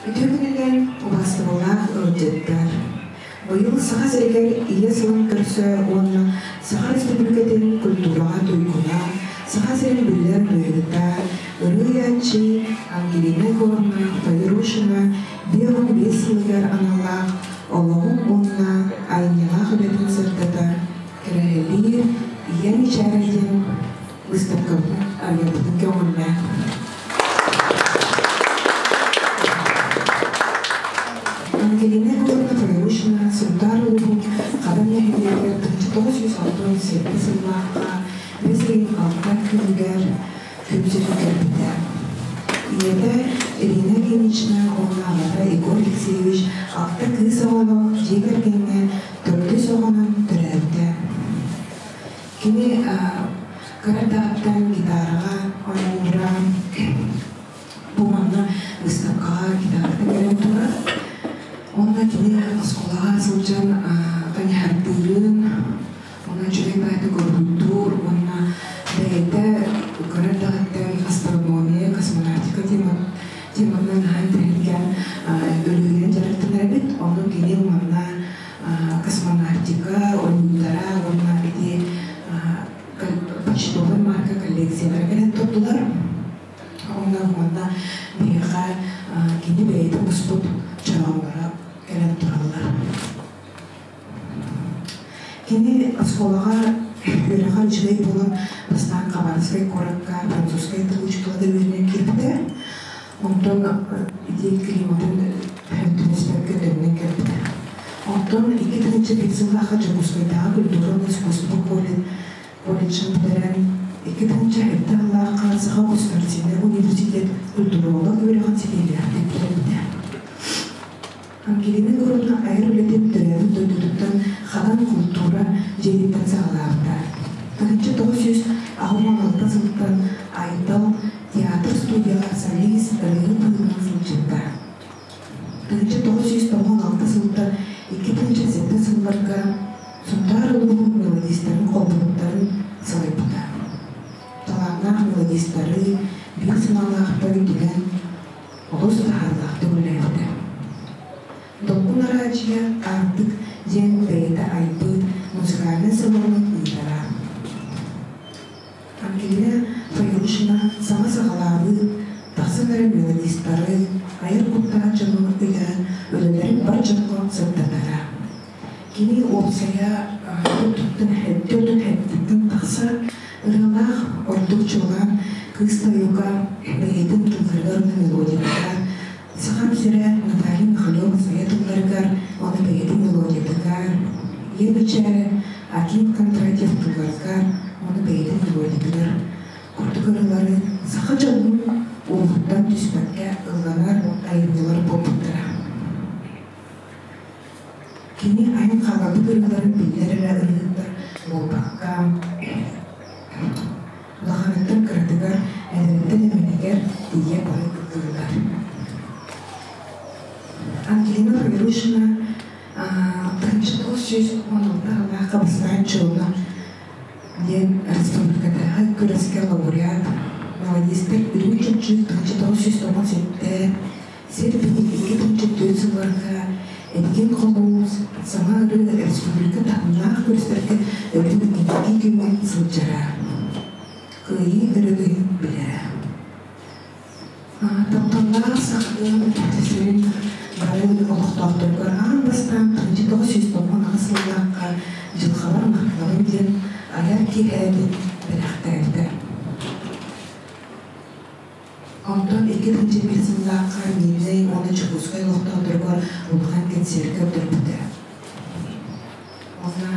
Үтүө күнүнэн убаастабыллаах ыалдьыттар! Быйыл Саха сиригэр Ийэ сылын көрсө уонна Саха Республикатын культураҕа туйгуна, Саха сирин биллэр ырыаһыта, ырыа-айааччы Ангелина Егоровна Файрушина 55 сылыгар аналлаах олоҕун уонна айымньылаах үлэтин сырдатар, кэрэһэлиир Ийэ мичээрэ диэн выставкабытын арыйарбытын көҥүллээн. Ангелина Егоровна Файрушина Сунтаар улууһун Хадан нэһилиэгэр 1967 сыллаахха бэс ыйын алта күнүгэр күн сирин көрбүтэ. Ийэтэ Ирина Ильинична уонна аҕата Егор Алексеевич алта кыыс оҕолоох дьиэ кэргэҥҥэ төрдүс оҕонон төрөөбүтэ. Кини кыра эрдэҕиттэн гитараҕа оонньуура, бу манна выставкаҕа гитарата кэлэн турар. Уонна кини оскуолаҕа сылдьан таньһардыырын, онон үчүгэй баайдык уруһуйдуур уонна бэйэтэ кыра эрдэҕиттэн астрономия, космонавтика тематынан наһаа интэриэһиргээн үлүһүйэн дьарыктанар эбит. Ону кини манна космонавтика ойуулара уонна ити почтовай марка коллекциялара кэлэн турдулар. Онно уонна биһиэхэ кини бэйэтэ муспут чороонноро кэлэн тураллар. Кини оскуолаҕа үөрэҕэ үчүгэй буолан бастаан Хабаровскай куоракка французскай тыл учуутала үөрэнэн киирбитэ. Онтон ити климатын түбэспэккэ төннөн кэлбитэ. Онтон 2001 сыллаахха Дьокуускайдааҕы культура уонна искусство колледжын бүтэрэн, 2007 сыллаахха Саха государственнай университет культуролог үөрэҕин ситиһиилээхтик бүтэрбитэ. Ангелина Егоровна айар үлэтин төрөөбүт дойдутуттан Хадан култуура дьиэтиттэн саҕалаабыта. 1986 сылтан Айтал театр студияҕа солист, ырыаһыт быһыытынан сылдьыбыта. 1996 сылтан 2007 сылларга Сунтаар улууһун мелодистарын холбоһуктарын салайбыта. Талааннаах мелодистары биир санаалаахтары түмэн олус таһаарыылаахтык үлэлээбитэ. Долгун араадьыйа Аартык диэн бэйэтэ айбыт музыкальнай салонун ыытара. Ангелина Файрушина саҥа саҕалаабыт, тахсан эрэр мелодистары, айар куттаах дьону ыйан, үлэлэрин бар дьоҥҥо сырдатара. Кини уопсайа төрдүн хэттиттэн тахсар ырыалаах, ордук чуолаан кыыс тойуга бэйэтин тылларыгар уонна мелодиятыгар, Сахам сирэ Наталья Михалева сайа тылларыгар уонна бэйэтин мелодиятыгар, Ийэ мичээрэ Аким Кондратьев тылларыгар уонна бэйэтин мелодиятыгар курдук ырыалары саха дьонун уоһуттан түспэккэ ылланар айымньылар буолбуттара. Кини айан хаалларбыт ырыаларын биллэр эрэ ырыаһыттар буолбакка, улаханыттан кыратыгар, эдэриттэн эмэнигэр тиийэ бары ыллыыллар. Ангелина Файрушина 1916 сыллаахха бастаан Чулуна диэн республикатааҕы күрэскэ лауреат, мелодистар Үрүҥ Чүмчү 1997 Сир биһиги 2004 сылларга Эдигэн хомуус саҥа ырыа республика таһымнаах күрэстэргэ өрүү инники күҥҥэ сылдьара, кыайыы өрөгөйүн билэрэ. Тапталлаах Сахалыын сирин бары олохтоохторугар аан бастаан 1998 сыллаахха Дьылҕалар махталым диэн айар киэһээтин бэлэхтээбитэ. Онтон 2001 сыллаахха Мииринэй уонна Дьокуускай олохтоохторугар улахан кэнсиэр көрдөрбүтэ. Уонна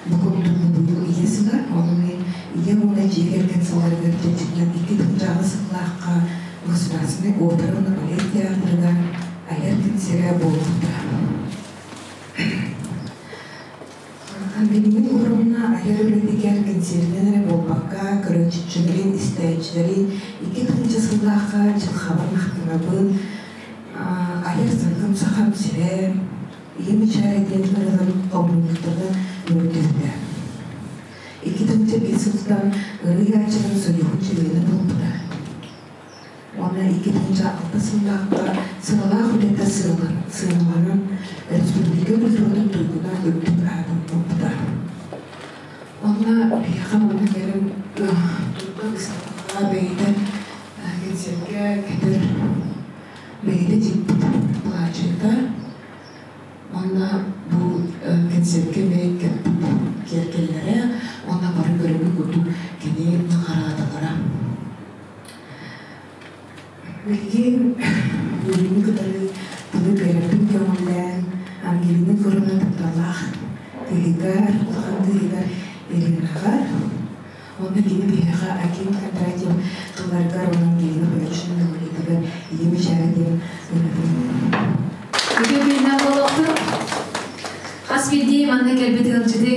бу курдук быйыл Ийэ сыла, ону мин ийэ уонна дьиэ кэргэн сылларыгар чэрчитинэн 2008 сыллаахха Государственнай опера уонна балет театрыгар айар кэнсиэрэ буолбута. Билиҥҥи уровна айар үлэтигэр кэнсиэринэн эрэ буолбакка, көрөөччүлэрин, истээччилэрин 2000 сыллаахха дьылҕабар махтанабын, айар сырдым сахам сирэ, ийэм мичээрэ диэн ырыаларын хомунньуктарын үөрдүбүтэ. 2005 сылтан ырыа айааччыларын союһун чилиэнэ буолбута. Уонна 2006 сыллаахха сыралаах үлэтэ сыаналанан республика культуратын туйгуна үрдүк аатын ылбыта. Онно биһиэхэ манна кэлэн турда быыстапкаҕа бэйэтэ кэнсиэргэ кэтэр бэйэтэ тикпит былаачыйата. Уонна бу кэнсиэркэ бэйэ кэппит киэргэллэрэ уонна бары көрөргө курдук кини наҕараадалара. Билигин үөрүүнү кытары тылы биэрэрбин көҥүллээн, Ангелина Егоровна тапталлаах кыыһыгар, улахан кыыһыгар Иринаҕа, онно кини биһиэхэ Аким Кондратьев тылларыгар уонна Ангелина Бояршина мелодиятыгар Ийэ мичээрэ диэн ырыатын. Үтүө күннээх буолуохтун. Хас биирдии манна кэлбит ыалдьыты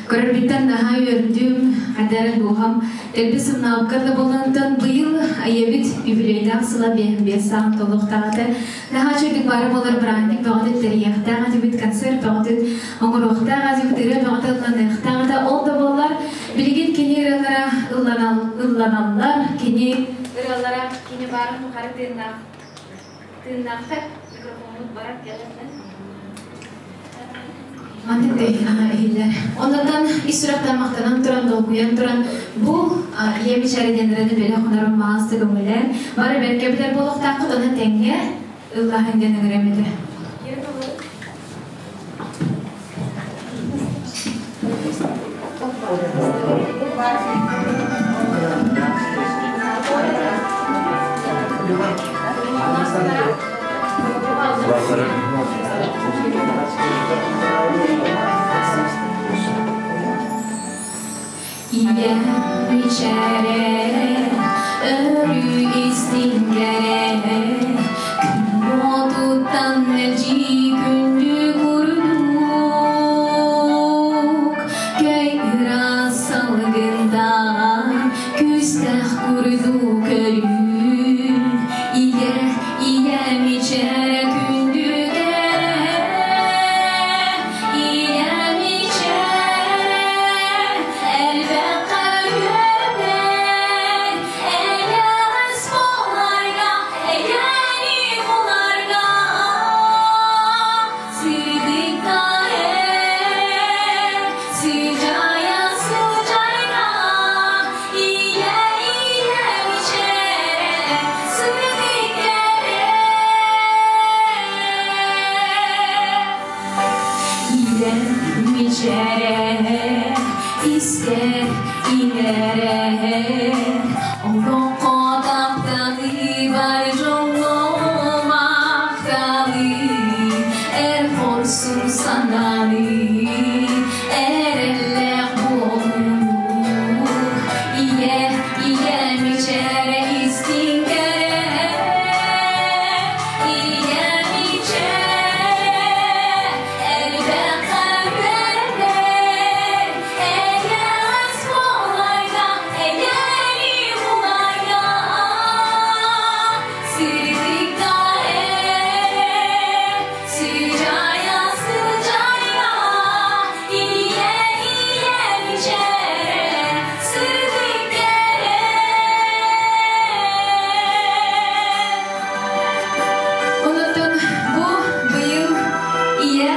көрөрбүттэн наһаа үөрдүм, хайдарын дууһам дэлби сымнаабыккар да буоллантан быйыл ийэбит юбилейдаах сыла 55 сааһын толуохтаах этэ. Наһаа үчүгэй бары буолар бырааһынньык бөҕөтүн тэрийиэхтээх этибит, концерт бөҕөтүн оҥоруохтаах этибит, ырыа бөҕөтө ылланыахтаах этэ. Ол да буоллар, билигин кини ырыалара ылланаллар, кини ырыалара кини баарын тухары тыыннаах тыыннаахтар. Микрофоммут барар кэлэр. Маннык иһиллэр. Оннуттан ис сүрэхтэн махтанан туран, долгуйан туран, бу ийэм ичээрэ диэн бэлэх онорон маҕаста көҥүлээн, бары бэркэ билэр буолуохтааххыт, онон тэҥҥэ ыллаһын диэн ыҥырыам этэ. Ийэм мичээрэ, өрүү истиҥ-кэрэ, күн уотуттан мэлдьи күндү курдук, көй ыраас салгынтан күүстээх курдук өрүү. Ийэ, ийэ мичээрэ күндү кэрэ, ийэ мичээрэ элбэххэ үөрдэр, эйэҕэс буоларга, эйэни буларга, сырдыкка эр, сыдьаайа сыдьайга, ийэ, ийэ мичээрэ, сырдык кэрэ. Ийэм мичээрэ, истэр иҥэрэр, олоххо тапталы бар дьоҥҥо махталы, эр хорсун санааны, эрэллээх буолууну. Ийэ, ийэ мичээрэ истиҥ кэрэ, ийэ мичээрэ элбэххэ үөрдэр, эйэҕэс буоларга, эйэни буларга, сырдыкка эр, сыдьаайа сыдьаайа, ийэ, ийэ мичээрэ, сырдык кэрэ. Онон бу быйыл ийэ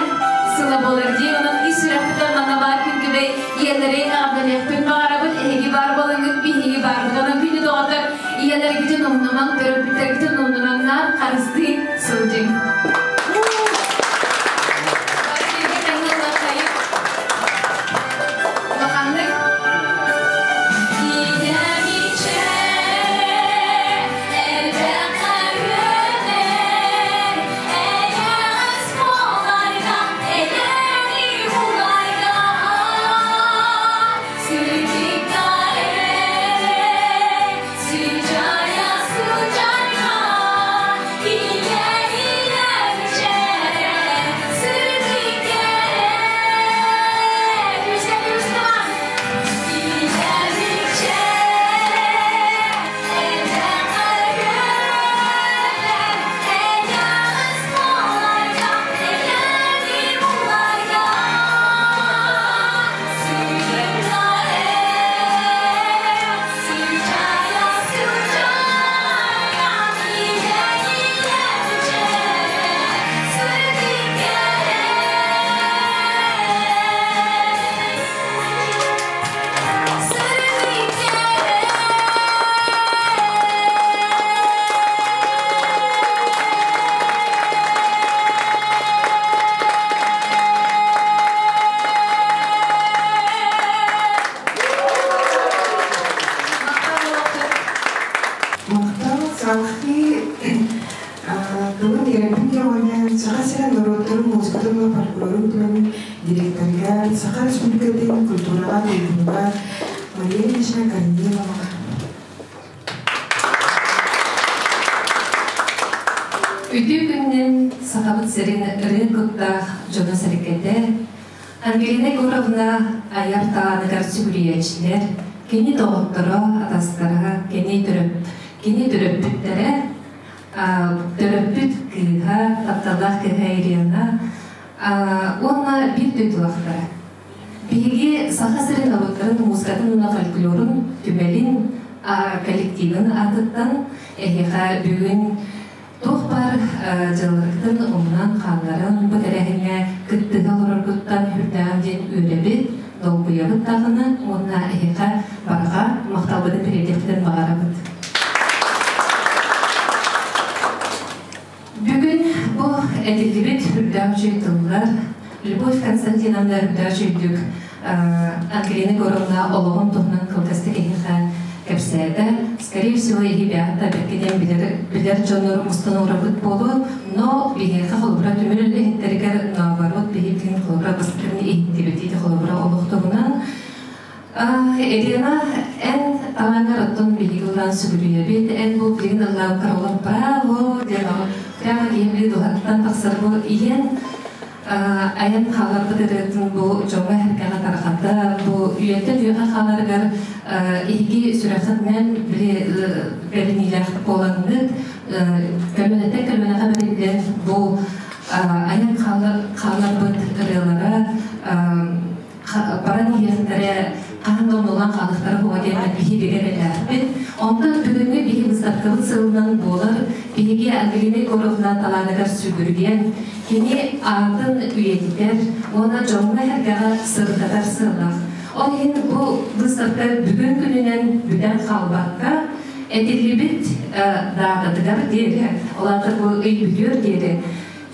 сыла буолар дии. Онон ис сүрэхпиттэн манна баар күн күбэй ийэлэри эҕэрдэлиэхпин баҕарабын. Эһиги баар буолаҥҥыт, биһиги баарбыт. Онон күндү доҕоттор, ийэлэргитин умнумаҥ, төрөппүттэргитин умнумаҥнар, харыстыы сылдьыҥ. Бары тэҥҥэ ыллаххайык. Улаханнык. Ийэ мичээрэ, элбэххэ үөрдэр, эйэҕэс буоларга, эйэни буларга, сырдыкка эр, сыдьаайа сыдьайга, ийэ, ийэ. норуоттарын музыкатын уонна фольклорун түмэлин директорыгар, Саха Республикатын культураҕа туйгунугар Мария Ильинична Корниловаҕа. Үтүө күнүнэн Сахабыт сирин ырыа куттаах дьоно-сэргэтэ Ангелина Егоровна айар талааныгар сүгүрүйээччилэр, кини доҕотторо, атастара, кини төрөп, кини төрөппүттэрэ, төрөппүт кыыһа, тапталлаах кыыһа Ирина уонна биир дойдулаахтара. Биһиги Саха сирин норуоттарын музыкатын уонна фольклорун түмэлин коллективын аатыттан эһиэхэ бүгүн туох баар дьыалаларгытын умнан хаалларан бу тэрээһиҥҥэ кыттыһа олороргуттан үрдээн диэн үөрэбит, долгуйабыт даҕаны уонна эһиэхэ барҕа махталбытын тириэрдиэхпитин баҕарабыт. Бүгүн бу этиллибит үрдээх үчүгэй тыллар Любовь Константиновна үрдээх үчүгэйдик Ангелина Егоровна олоҕун туһунан кылгастык эһиэхэ кэпсээтэ. Скорее всего, эһи бэйэҕит да бэркэ билэр, билэр дьоннор мустан олоробут буолуо, но биһиэхэ холобура түмэл үлэһиттэригэр наоборот биһиги холобура бастакын иһиттибит холобура олох туһунан. Елена, эн талааҥҥар оттон биһиги ыллаан сүгүрүйэбит, эн бу билигин ыллаабыккар олох браво диэн прямо киһи дууһатыттан тахсар бу ийэн айан хааларбыт ырыатын бу дьоҥҥо эркэҕэ тарҕата, бу үйэттэн үйэҕэ хааларыгар эһиги сүрэххитинэн били бэриниилээх буолаҥҥыт көлүөнэттэн көлүөнэҕэ бэриллэн бу айан хааларбыт ырыалара баран иһиэхтэрэ, хаһан да умнуллан хаалыахтара буолуо диэн биһи бигэр элээхпит. Онтон бүгүҥҥү биһи быыстапкабыт сылынан буолар биһиги Ангелина Егоровна талааныгар сүгүрүйэн, кини аатын үйэтитэр уонна дьоҥҥо-сэргэҕэ сырдатар сыаллаах. Ол иһин бу быыстапка бүгүн күнүнэн бүтэн хаалбакка, этиллибит даататыгар диэри, ол аата бу ый бүтүөр диэри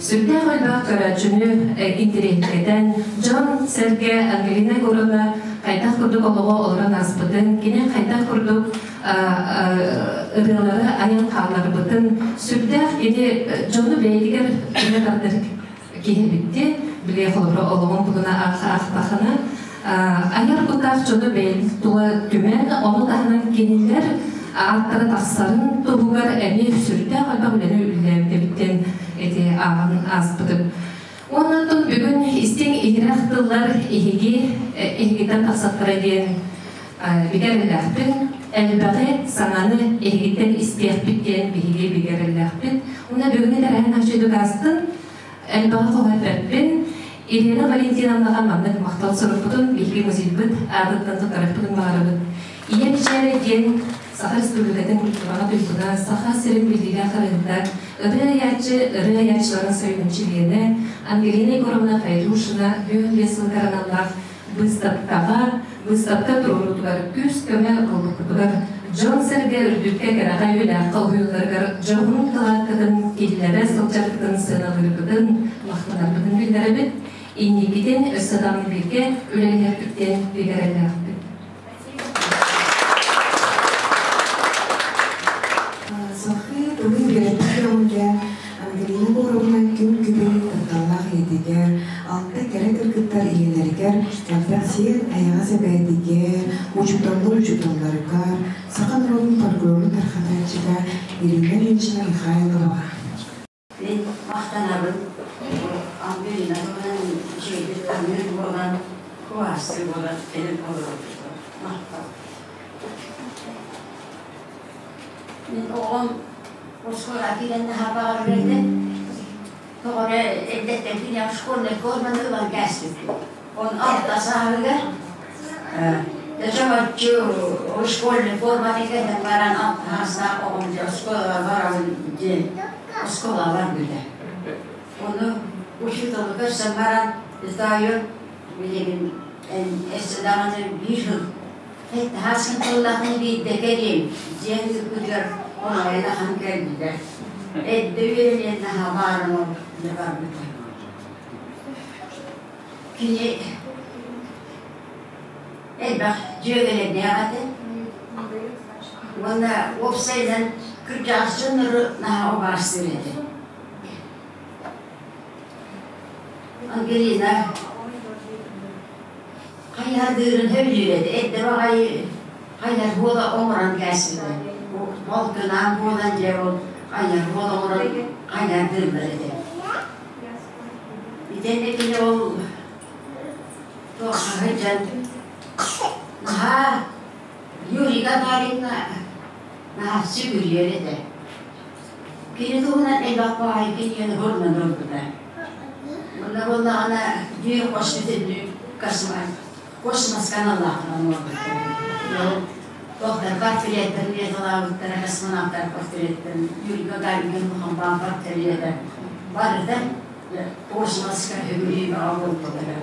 Сүрдээх элбэх көрөөччүнү интэриэһиргэтэн, дьон-сэргэ Ангелина Егоровна хайдах курдук олоҕу олорон ааспытын, кини хайдах курдук ырыалары айан хаалларбытын, сүрдээх кини дьону бэйэтигэр түмэ тардар киһи эбитти, били холобура олоҕун туһуна аахтахына, айар куттаах дьону бэйэтин тула түмэн, ону таһынан кинилэр ааттара тахсарын туһугар эмиэ сүрдээх элбэх үлэни үлэлээбиттэн ити ааҕан ааспытым. Уонна оттон бүгүн истиҥ иһирэх тыллар иһиги эһигиттэн тахсаттара диэн бигэрэлээхпин. Элбэҕи саҥаны эһигиттэн истиэхпит диэн биһиги бигэрэлээхпит. Уонна бүгүҥҥү тэрээһин аччыйдык аастын. Элбэҕи хоһуйбаппын. Елена Валентиновнаҕа маннык махтал сурукпутун биһиги музейбыт аатыттан туттарыахпытын баҕарабыт. Ийэ мичээрэ диэн Саха Республикатын культураҕа туйгуна, Саха сирин биллиилээх ырыаһыта, ырыа айааччы, ырыа айааччыларын союһун чилиэнэ Ангелина Егоровна Файрушина 55 сылыгар аналлаах быыстапкаҕа, быыстапка туруоруутугар күүс-көмө буолбуккутугар, дьон-сэргэ үрдүккэ кэрэҕэ үйэлээххэ уһуйулларыгар дьоһун кылааккытын киллэрэ сылдьаргытын сыаналыырбытын, махтанарбытын биллэрэбит, инникитин өссө даҕаны бииргэ үлэлэһэрбиттэн бигэрэлээхпит. Салхыы тылын үөрэппит көҕүлгэ Ангелина Егоровна күн күбэй тапталлаах ийэтигэр, алта кэрэ кыргыттар ийэлэригэр элбэх сиэн эйэҕэс эбээтигэр, учууталлар учууталларыгар, саха норуотун фольклорун тарҕатааччыга Ирина Ильинична Михайловаҕа. Мин махтанабын Ангелина туһунан үчүгэйдик саныыр буолан, куһаастыы буолан кэлэн олорорбутугар махтал. Мин оҕом оскуолаҕа киирэн наһаа баҕарар этэ. Тоҕо эрэ эрдэттэн киниэхэ школьнай форманы ылан кээспиппит. Он алта сааһыгар чочумчу школьный форманы кэтэн баран алта саастаах оҕом дьэ оскуолаҕа барабын диэн оскуолаҕа барбыта. Ону учууталы көрсөн баран Таайым билигин эн өссө даҕаны биир сыл Таһаасын тыллахын биирдэ кэлиэм, дьиэн ыыппытыгар хомойон ахан кэлбитэ. Эрдэ үөрэниэн наһаа баарын ол дьэ барбыта. Кини элбэх дьүөгэлэрдээх этэ. Уонна Ангелина хайыһардыырын сөбүлүүр этэ. Эрдэ баҕайы хайыһар буола оҥорон кээспитэ. Балтынаан буолан дьэ ол хайыһар буола оҥорон хайыһардыыллар этэ. Итиэннэ кини ол туохха сылдьан наһаа Юрий Гагаринҥа наһаа сүгүрүйэр этэ. Кини туһунан элбэх баҕайы кинигэни хоннон ылбыта. Онно буоллаҕына дьиэ хос бүтүннүү космос каналлаахтан оҥорбуттар. Туохтар портреттарын уйаталаабыттара, космонавтар портреттарын, Юрий Гагарин улахан портрета барыта космоска үгүрүү бөҕө буолбуттара.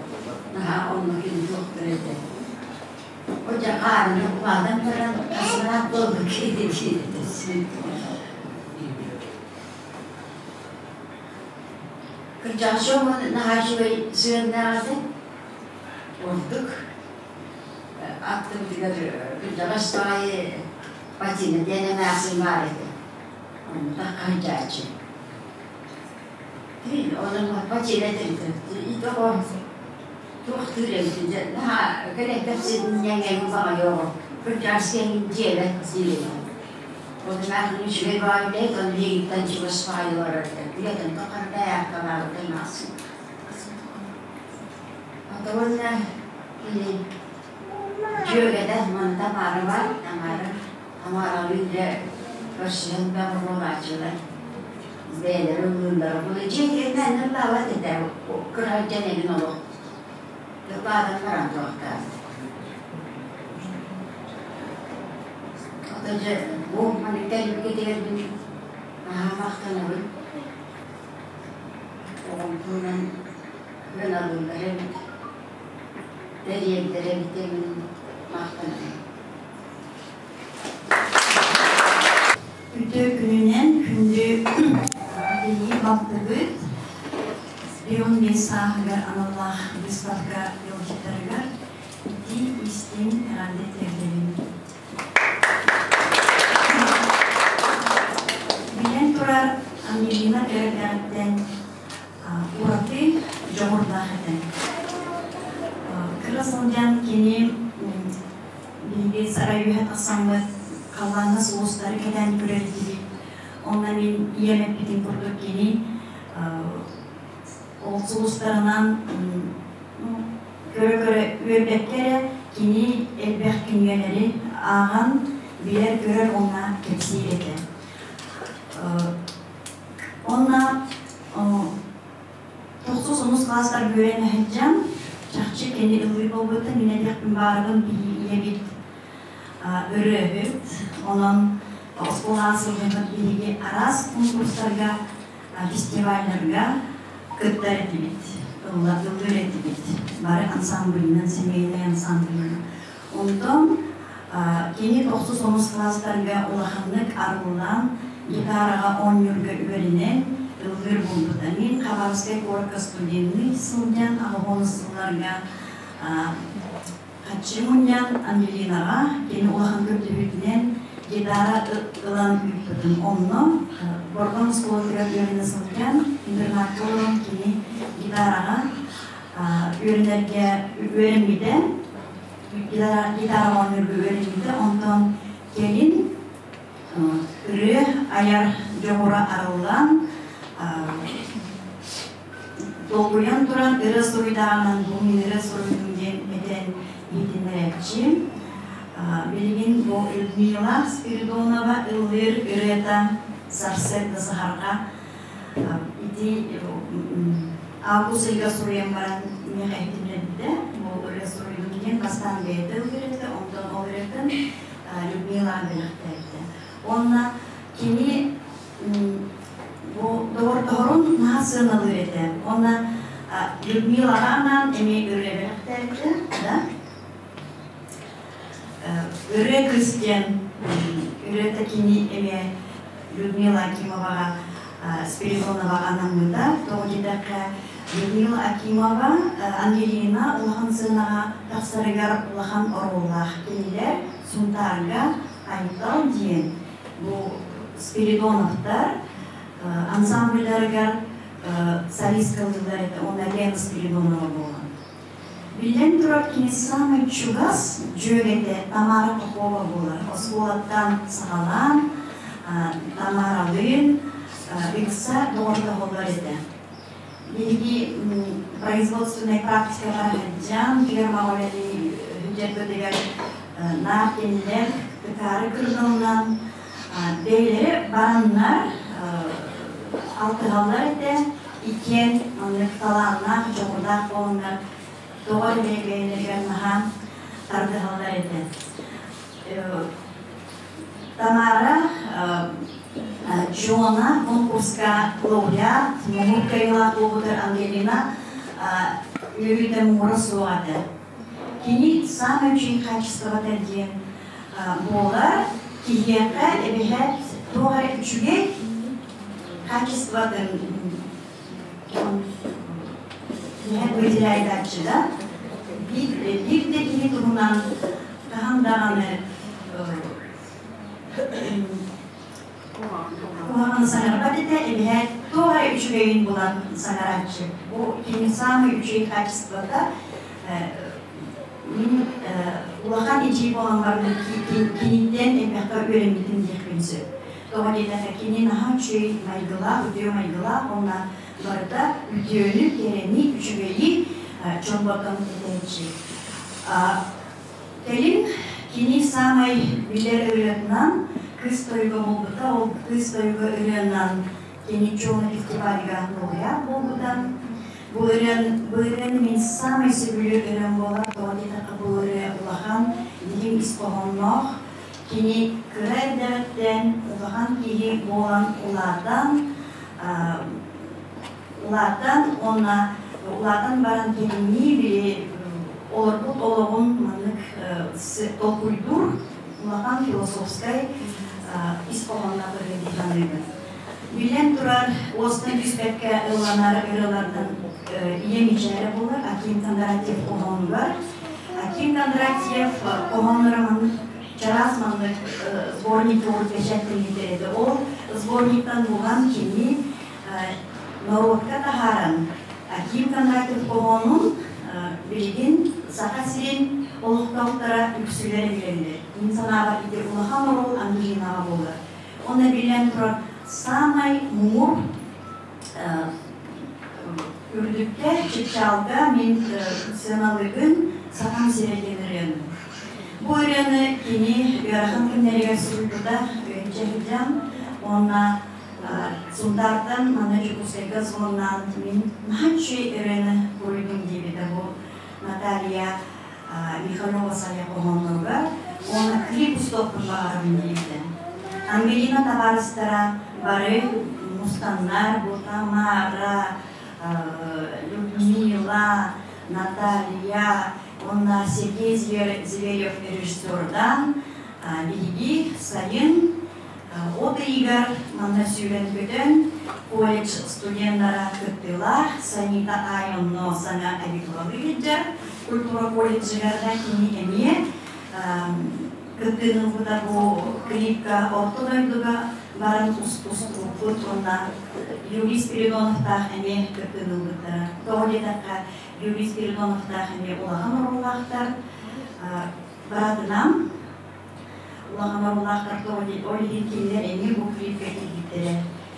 Наһаа онно кини туохтар этэ. Отя хаарын улаатан баран космонавт буолбут киһи Кырдьаҕас дьоммун наһаа үчүгэй сыһыаннаах этэ. Ордук аттыбытыгар кырдьаҕас баҕайы Патина диэн эмээхсин баар этэ. Онно таххаһыдьааччы. Онон Патина этэритэ. Тоҕо туохтуур эбитин дьэ наһаа кэлэн кэпсэтинньэҥ баҕайы оҕо. Кырдьаҕас киһи дьиэбэт диир. Ол үчүгэй баҕайы үлэһит, ону биһигиттэн чугас баҕайы олорор этэ. Үлэтин тухары бэйээккалаабыта эмээхсин. Уонна кини дьүөгэтэ манна Тамара баар, Тамара, Тамаралыын дьэ көрсүһэн бөҕө буолааччылар. Бэйэлэрэ ыллыыллара. Бу дьиэ кэргэнэ ыллаабат этэ, кыра сылдьан эҥин олох. Ыллаатан баран туохтаах. Ото дьэ бу маннык тэрилтэтигэр мин наһаа махтанабын. Оҕом туһунан ыаналыыллар эбит, тэрийэллэр эбит диэн махтанабын. Үтүө күнүнэн күндү билии балтыбыт Леон биэс сааһыгар аналлаах выставка ыалдьыттарыгар итии истиҥ эҕэрдэ тиэрдэбин. Билэн турар Ангелина эрдэҕиттэн ураты дьоҕурдаах этэ. Кыра сылдьан кини биһиги сарай үөһэ тахсаммыт халлааҥҥа сулустары кэтээн көрөр этибит. Онно мин ийэм эппитин курдук кини ол сулустарынан көрө-көрө үөрбэккэ эрэ кини элбэх кинигэлэри ааҕан билэр-көрөр уонна кэпсиир этэ. Уонна тохсус онус класстар үөрэнэ сылдьан чахчы кини ыллыыр буолбута мин этиэхпин баарыбын биһиги ийэбит ырыаһыт онон оскуолаҕа сылдьаммыт биһиги араас конкурстарга фестивалларга кыттар этибит, ыллыыр этибит. Бары ансамблынан, семейный ансамблынан. Онтон кини тохсус онус класстарга улаханнык арыллан, гитараҕа оонньуурга үөрэнэн, ыллыыр буолбута. Мин Хабаровскай куоракка студенныы сылдьан, аҕыс сылларга Хаччы мунньан Ангелинаҕа кини улахан көрдөһүүтүнэн гитара ылан ыыппытым. Онно Бордоҥ оскуолатыгар үөрэнэ сылдьан, интернакка олорон кини гитараҕа үөрэнэргэ үөрэммитэ, гитараҕа оонньуурга үөрэммитэ. Онтон кэлин ырыа айар дьоҕура арыллан, Долгуйан туран ырыа суруйдааҕынан бу мин ырыа суруйдум диэн этэн иһитиннэрээччи. Билигин бу Людмила Спиридонова ыллыыр ырыата «Сарсыарда саһарҕа» ити август ыйга суруйан баран миэхэ иһитиннэрбитэ. Бу ырыа суруйдум диэн бастаан бэйэтэ ыллыыр этэ, онтон ол ырыатын Людмила бэлэхтээбитэ. Уонна кини Бу доҕордоһорун наһаа сыаналыыр этэ. Уонна Людмилаҕа анаан эмиэ ырыа бэлэхтээбитэ, да? Ырыа кыыс диэн ырыата кини эмиэ Людмила Акимоваҕа Спиридоноваҕа анаммыта. Тоҕо диэтэххэ, Людмила Акимова Ангелина улахан сыанаҕа тахсарыгар улахан оруоллаах. Кинилэр Сунтаарга Айтал диэн бу Спиридоновтар ансамбльдарыгар Солисткалыыллар этэ уонна Лена Спиридонова буолан. Биллэн турар, кини саамай чугас дьүөгэтэ Тамара Попова буолар. Оскуолаттан саҕалаан Тамаралыын ыкса доҕордоһоллор этэ. Биһиги производственнай практикаҕа сылдьан, фермаҕа үлэлии сылдьарбытыгар наар кинилэр ыкаары кырдалынан бэйэлэрэ бараннар алтыһаллар этэ. Иккиэн маннык талааннаах, дьоҕурдаах буоланнар тоҕо эрэ бэйэлэригэр наһаа тардыһаллар этэ. Тамара Чуона конкурска лауреат, муҥур кыайыылаах буолбутар Ангелина үөрүүтэ муҥура суох этэ. Кини саамай үчүгэй хаачыстыбата диэн буолар, киһиэхэ эбэһээт туох эрэ үчүгэй хаачыстыбатын выделяйдааччы да биир да киһи туһунан хаһан даҕаны куһаҕаны саҥарбат этэ, эбэһээт туох эрэ үчүгэйин булан саҥарааччы. Бу кини саамай үчүгэй качествота. Мин улахан эдьиий буолан баран киниттэн элбэххэ үөрэммитим диэхпин сөп. Тоҕо диэтэххэ, кини наһаа үчүгэй майгылаах, үтүө майгылаах уонна барыта үтүөнү, кэрэни, үчүгэйи чорботон этээччи. Кэлин кини саамай билэр ырыатынан Кыыс тойуга буолбута, ол Кыыс тойуга ырыанан кини Чуона фестивальга лауреат буолбута. Бу ырыан, бу ырыаны мин саамай сөбүлүүр ырыам буолар, тоҕо диэтэххэ бу ырыа улахан, дириҥ ис хоһоонноох. Кини кыра эрдэҕиттэн улахан киһи буолан улаатан, улаатан уонна улаатан баран кэлиҥҥи били олорбут олоҕун маннык толкуйдуур улахан философскай ис хоһоонноох ырыа дии саныыбын. Биллэн турар, уостан түспэккэ ылланар ырыалартан ийэм мичээрэ буолар Аким Кондратьев хоһоонугар. Аким Кондратьев хоһоонноро маннык чараас маннык сборник бэчээттэммитэ этэ. Ол сборниктан булан кини норуокка таһааран Аким Кондратьев хоһоонун билигин Саха сирин олохтоохторо үксүлэрэ билэллэр. Мин санаабар ити улахан оруол Ангелинаҕа буолар. Онно биллэн турар саамай муҥур үрдүккэ, чыпчаалга мин сыаналыыбын Сахам сирэ диэн ырыаны. Бу ырыаны кини ыарахан күннэригэр суруйбута өйүнчэ сылдьан уонна Сунтаартан манна Дьокуускайга звоннаан мин наһаа үчүгэй ырыаны буруйдум диэбитэ бу Наталья Михалева Сайа хоһоонноругар уонна клип устуохпун баҕарабын диэбитэ. Ангелина табаарыстара бары мустаннар, бу Тамара, Людмила, Наталья уонна Сергей Зверев режиссердаан биһиги сайын От ыйыгар манна сүүрэн-көтөн колледж студеннара кыттыылаах Санита Айонно саҥа абитуралыы сылдьар культура колледжыгар да кини эмиэ кыттыыны ылбыта бу клипка орто дойдуга баран устубуппут уонна Юрий Спиридоновтаах эмиэ кыттыыны ылбыттара. Тоҕо диэтэххэ, Юрий Спиридоновтаах эмиэ улахан оруоллаахтар. Быраатынан Улахан оруоллаахтар ол иһин кинилэр эмиэ бу клипкэ киирбиттэрэ.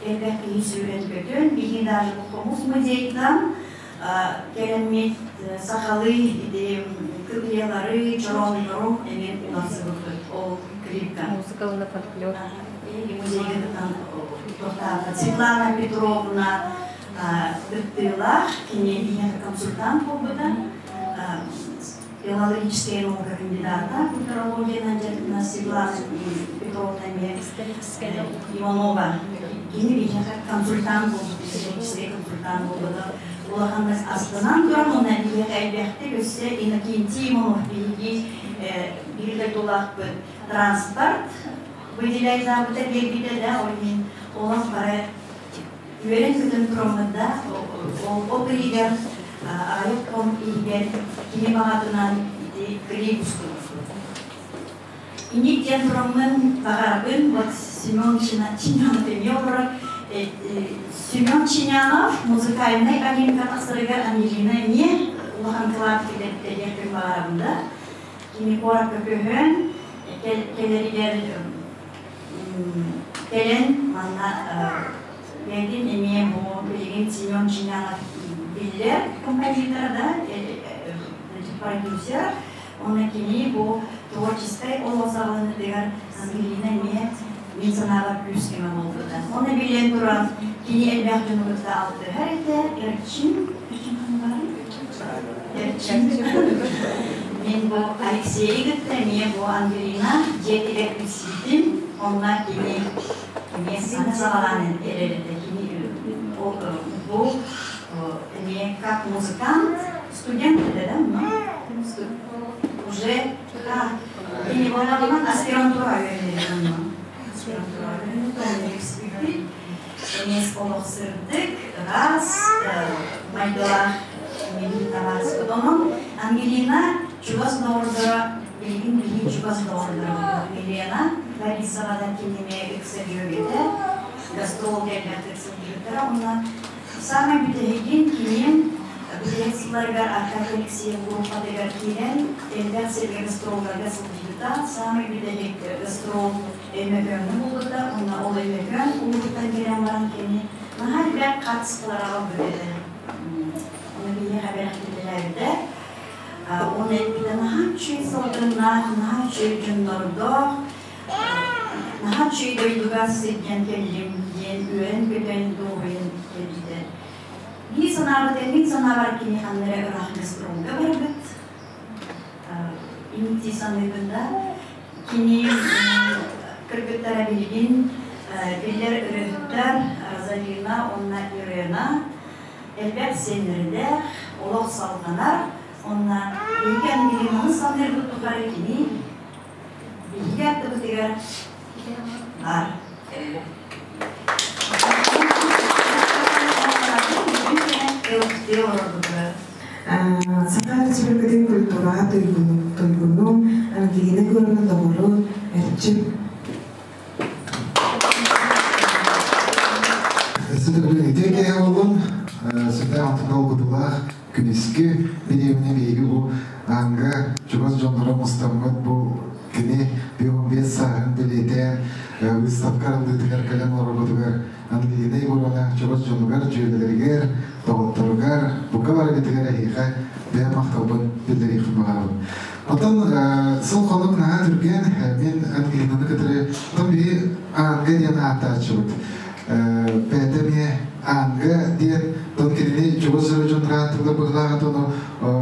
Элбэх киһи сүүрэн-көтөн, биһиги даже бу хомус музейтан кэлэммит сахалыы ити кытыйалары, чорооннору эмиэ уларсыбыппыт ол клипка. Музыка уонна фольклор. Музейга тохтообут Светлана Петровна кыттыылаах, кини биһиэхэ консультант буолбута. Филологическая наука кандидата культурологиянан дьарыктанар Светлана Петровна Иванова. Кини биһиэхэ консультант буолбут, историческай консультант буолбута. Улаханнык астынан туран, уонна биһиэхэ элбэхтик өссө Иннокентий Иванов биһиги биир дойдулаахпыт транспорт выделяйдаабыта биэрбитэ да, ол иһин олох бары үөрэн-көтөн тураммыт да, ол от ыйыгар аҕыйах хонук иһигэр кини баҕатынан ити клип устубуппут. Инник диэн тураммын баҕарабын, вот Семен Чинанов эмиэ олорор. Семен Чинянов музыкальнай Олимпия тахсарыгар Ангелина эмиэ улахан кылаат киллэрбитэ баҕарабын да. Кини куоракка көһөн кэлэригэр кэлэн манна бэйэтин эмиэ бу билигин Семен Чинянов биллэр композитор да, продюсер. Онно кини бу творческай олох саҕаланыытыгар Ангелина эмиэ мин санаабар күүс-көмө буолбута. Оны билэн туран кини элбэх дьону кытта алтыһар этэ. Эрчин, Эрчин ханна Эрчин. Мин бу Алексейы кытта эмиэ бу Ангелина дьиэтигэр билсибитим. Онно кини эмиэ саҥа саҕалаан эрэр этэ. Кини бу эмиэ как музыкант, студент этэ да, уже кини буолаҕынан аспирантура үөрэнэр. Аспирантура үөрэнэр, эмиэ олох сырдык, ыраас, майгылаах мин табаарыспыт. Онон Ангелина чугас доҕордоро, билигин биһиги чугас доҕордоро Елена Борисова да кинини ыкса дьүөгэтэ, гастрол кэлбэттик сылдьыбыттара. Онно саамай бүтэһигин кини бүтэһик сылларыгар Аркадий Алексеев группатыгар киирэн, элбэх сиргэ гастролларга сылдьыбыта. Саамай бүтэһик гастрол Өймөкөөҥҥө буолбута. Онно ол Өймөкөөн улууһуттан кэлэн баран кини наһаа элбэх хаартыскалары аҕалбыт этэ. Ону биһиэхэ бэлэхтэтэлээбитэ. Оны эппитэ наһаа үчүгэй салгыннаах, наһаа үчүгэй дьоннордоох, наһаа үчүгэй дойдуга сылдьан кэллим диэн үөрэн-көтөн дуоһуйан кэлбитэ. Биир санаабыт, мин санаабар кини ханна эрэ ыраах гастролга барбыт. Инти саныыбын да, кини кыргыттара билигин биллэр ырыаһыттар Розалина уонна Ирена элбэх сиэннэрдээх, олох салҕанар. Онно биһиги Ангелинаны саныырбыт тухары кини биһиги аттыбытыгар баар. Саха Республикатын культураҕа туйгуну Ангелина Егоровна доҕору Эрчим. Өссө үтүө киһи буоллун, сүрдээх алтын долгутуулаах күнүскү бириэмэни биһиги бу аанга чугас дьонноро мустаммыт бу кини 55 сааһын бэлиэтээн выставка арыллыытыгар кэлэн олорбутугар Ангелина Егоровна чугас дьонугар, дьүөгэлэригэр, доҕотторугар, бука барыгытыгар эһиэхэ бэйэм махталбын биллэриэхпин баҕарабын. Оттон сыл-хонук наһаа түргэн, мин Ангелинаны кытары оттон биһи Аанга диэн ааттааччыбыт. Бэйэтэ эмиэ Аанга диэн, оттон кинини чугас дьоно дьон ааттыылар быһыылаах ону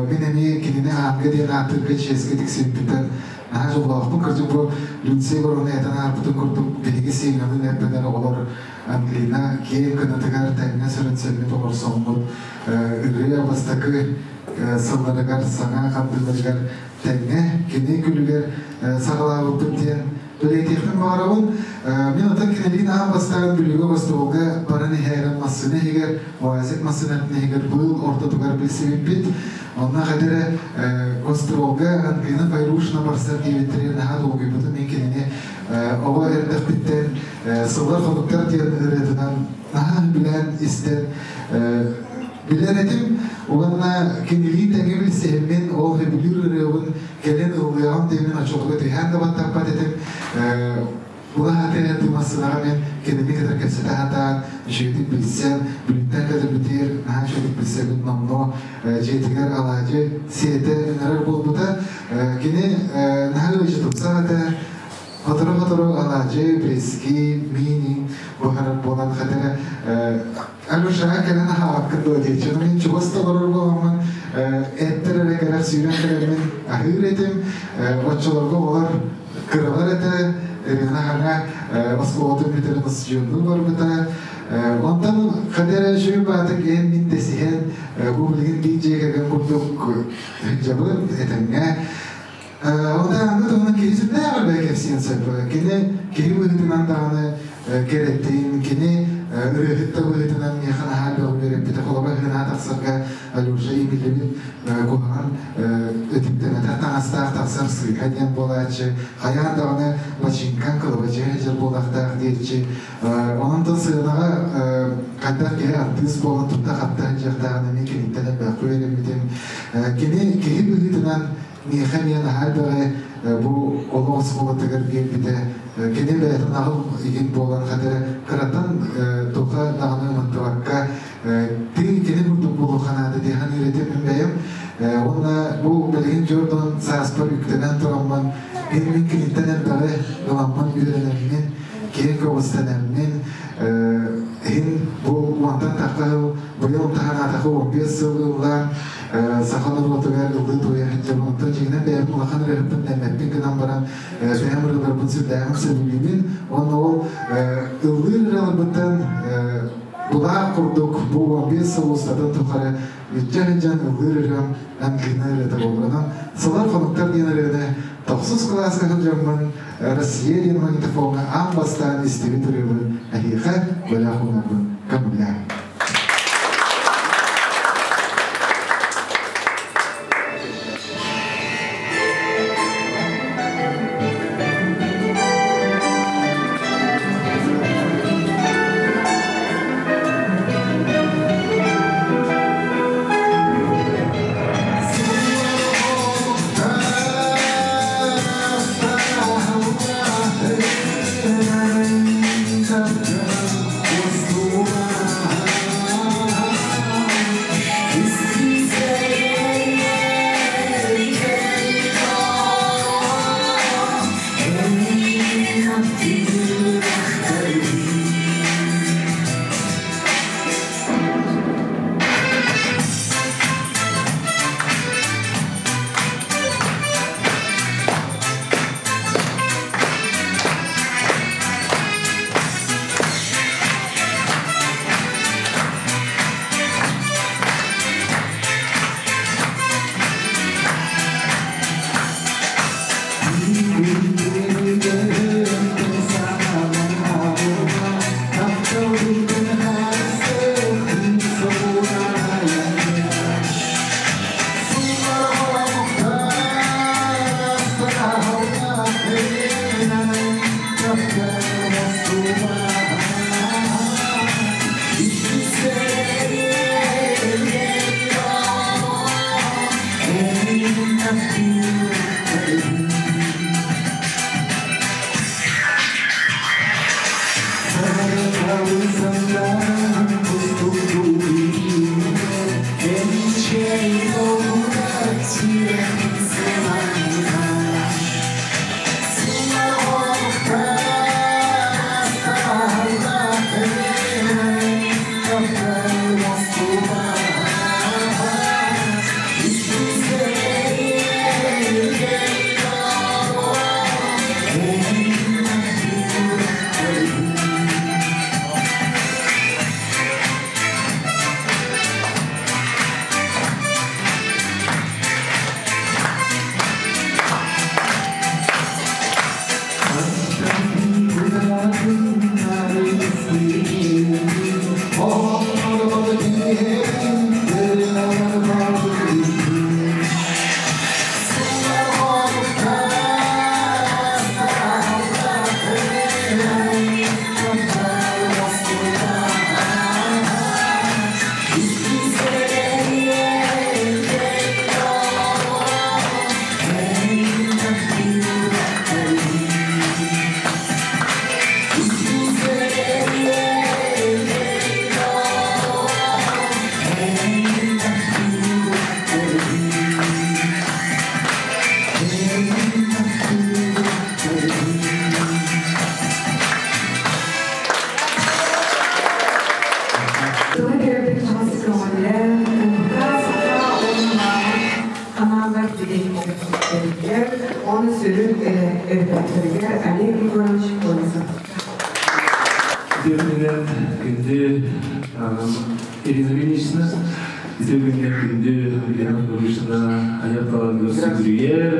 мин эмиэ кинини Аанга диэн ааттыырга чиэскэ тиксибиппиттэн наһаа дьоллоохпун. Кырдьык бу Люция Егоровна этэн аарбытын курдук биһиги сиэҥэбин эрдэнэр оҕолор Ангелина киэҥ кынатыгар тэҥҥэ сүрүнсэммит олорсоммут ырыа бастакы сылларыгар саҥа хардыыларыгар тэҥҥэ кини күлүгэр саҕалаабыппыт диэн бэлиэтиэхпин баҕарабын. Мин оттон кинилиин аан бастаан Бүлүүгэ гостуолга баран иһээрин массыына иһигэр, УАЗик массыынатын иһигэр быыл ортотугар билсибиппит. Онно хадэрэ гостуолга Ангелина Файрушина барсар диэбиттэригэр наһаа долгуйбутум. Мин кинини оҕо эрдэхпиттэн сыллар-хонуктар диэн ырыатынан наһаа билэн истэн билэр этим уонна кинилии тэҥэ билсиһиммин ол сөбүлүүр ырыабын кэлин ыллыаҕым диэмин оччолорго түһээн да баттаппат этим Улахан тымассынаҕа мен кинини кытары кэпсэтэ сатаан үчүгэйдик билсэн Бүлүүттэн кэлэрбитигэр наһаа үчүгэйдик билсэбит номнуо дьиэтигэр алаадьы сиэтэ ыҥырар буолбута кини наһаа ыалдьытымсах этэ. Сотору-сотору алаадьы, брески, мини буһарар буолан хатара Алюшаҕа кэлэн аһаабаккын дуо диэччи. Мин чугас да олорор буоламмын эттэр эрэ кэрэх сүүрэн кэлэммин аһыыр этим. Оччолорго оҕолор кыралар этэ. Ирина хаҥа оскуолатын бүтэрэн устудьуоннуу барбыта. Онтон хата эрэ үчүгэй баатык эн мин дэсиһэн бу билигин биир дьиэ кэргэн курдук сылдьабыт этэҥҥэ. Онтон аны туһунан киһи сүрдээх элбэҕи кэпсиэн сөп. Кини киһи быһыытынан даҕаны кэрэтин, кини ырыаһыт да быһыытынан миэхэ наһаа элбэҕи үөрэппитэ. Холобур, ыһынаһа тахсарга Алеша иитиллибит куһаҕан Өтүктэмэтэх таҥастаах тахсар сыыһа диэн буолааччы, хайаан даҕаны бачыыҥкаҥ кылабачыһа сылдьар буолуохтаах диэччи. Онон да сыанаҕа хайдах киһи артыыс буолан тутта-хапта сылдьыахтааҕын эмиэ киниттэн элбэххэ үөрэммитим. Кини киһи быһыытынан миэхэ эмиэ наһаа элбэҕи бу олох оскуолатыгар биэрбитэ. Кини бэйэтин аҕыл игин буолан хата кыраттан туха даҕаны ымыттыбакка тыы кини курдук буолуохха наада дии саныыр этим мин бэйэм. Уонна бу билигин Джордан сааспар үктэнэн тураммын, мин киниттэн элбэҕи ыламмын үөрэнэммин, киэҥ көҕүстэнэммин, иһин бу уонтан тахха сыл, быйыл таһанаатахы 15 сыл ыллаан, саха норуотугар ыллыы туойа сылдьабын. Онтон дьиҥинэн бэйэм улахан ырыаһыппын дэммэппин гынан баран, бэйэм ырыаларбын сүрдээҕин сөбүлүүбүн. Уонна ол ыллыыр ырыаларбыттан Былаах курдук бу 15 сыл устатын тухары илдьэ сылдьан ыллыыр ырыам Ангелина ырыата буолар. Сылар хонуктар диэн ырыаны тохсус кылааска сылдьаммын Россия диэн магнитофоҥҥа аан бастаан истибит ырыабын эһиэхэ бэлэх уунарбын көҥүллээҥ. Тылы төрөппүт хаһыс көҕүлээн, Куһка саха уонна ханааллар билиһиннэрбиттэригэр, оны сүрүн эрэдээктэригэр Олег Егорович Колесов. Үтүө күндү Ирина Ильинична, үтүө күнүнэн күндү Елена Федоровична айар таланыгар сүгүрүйэр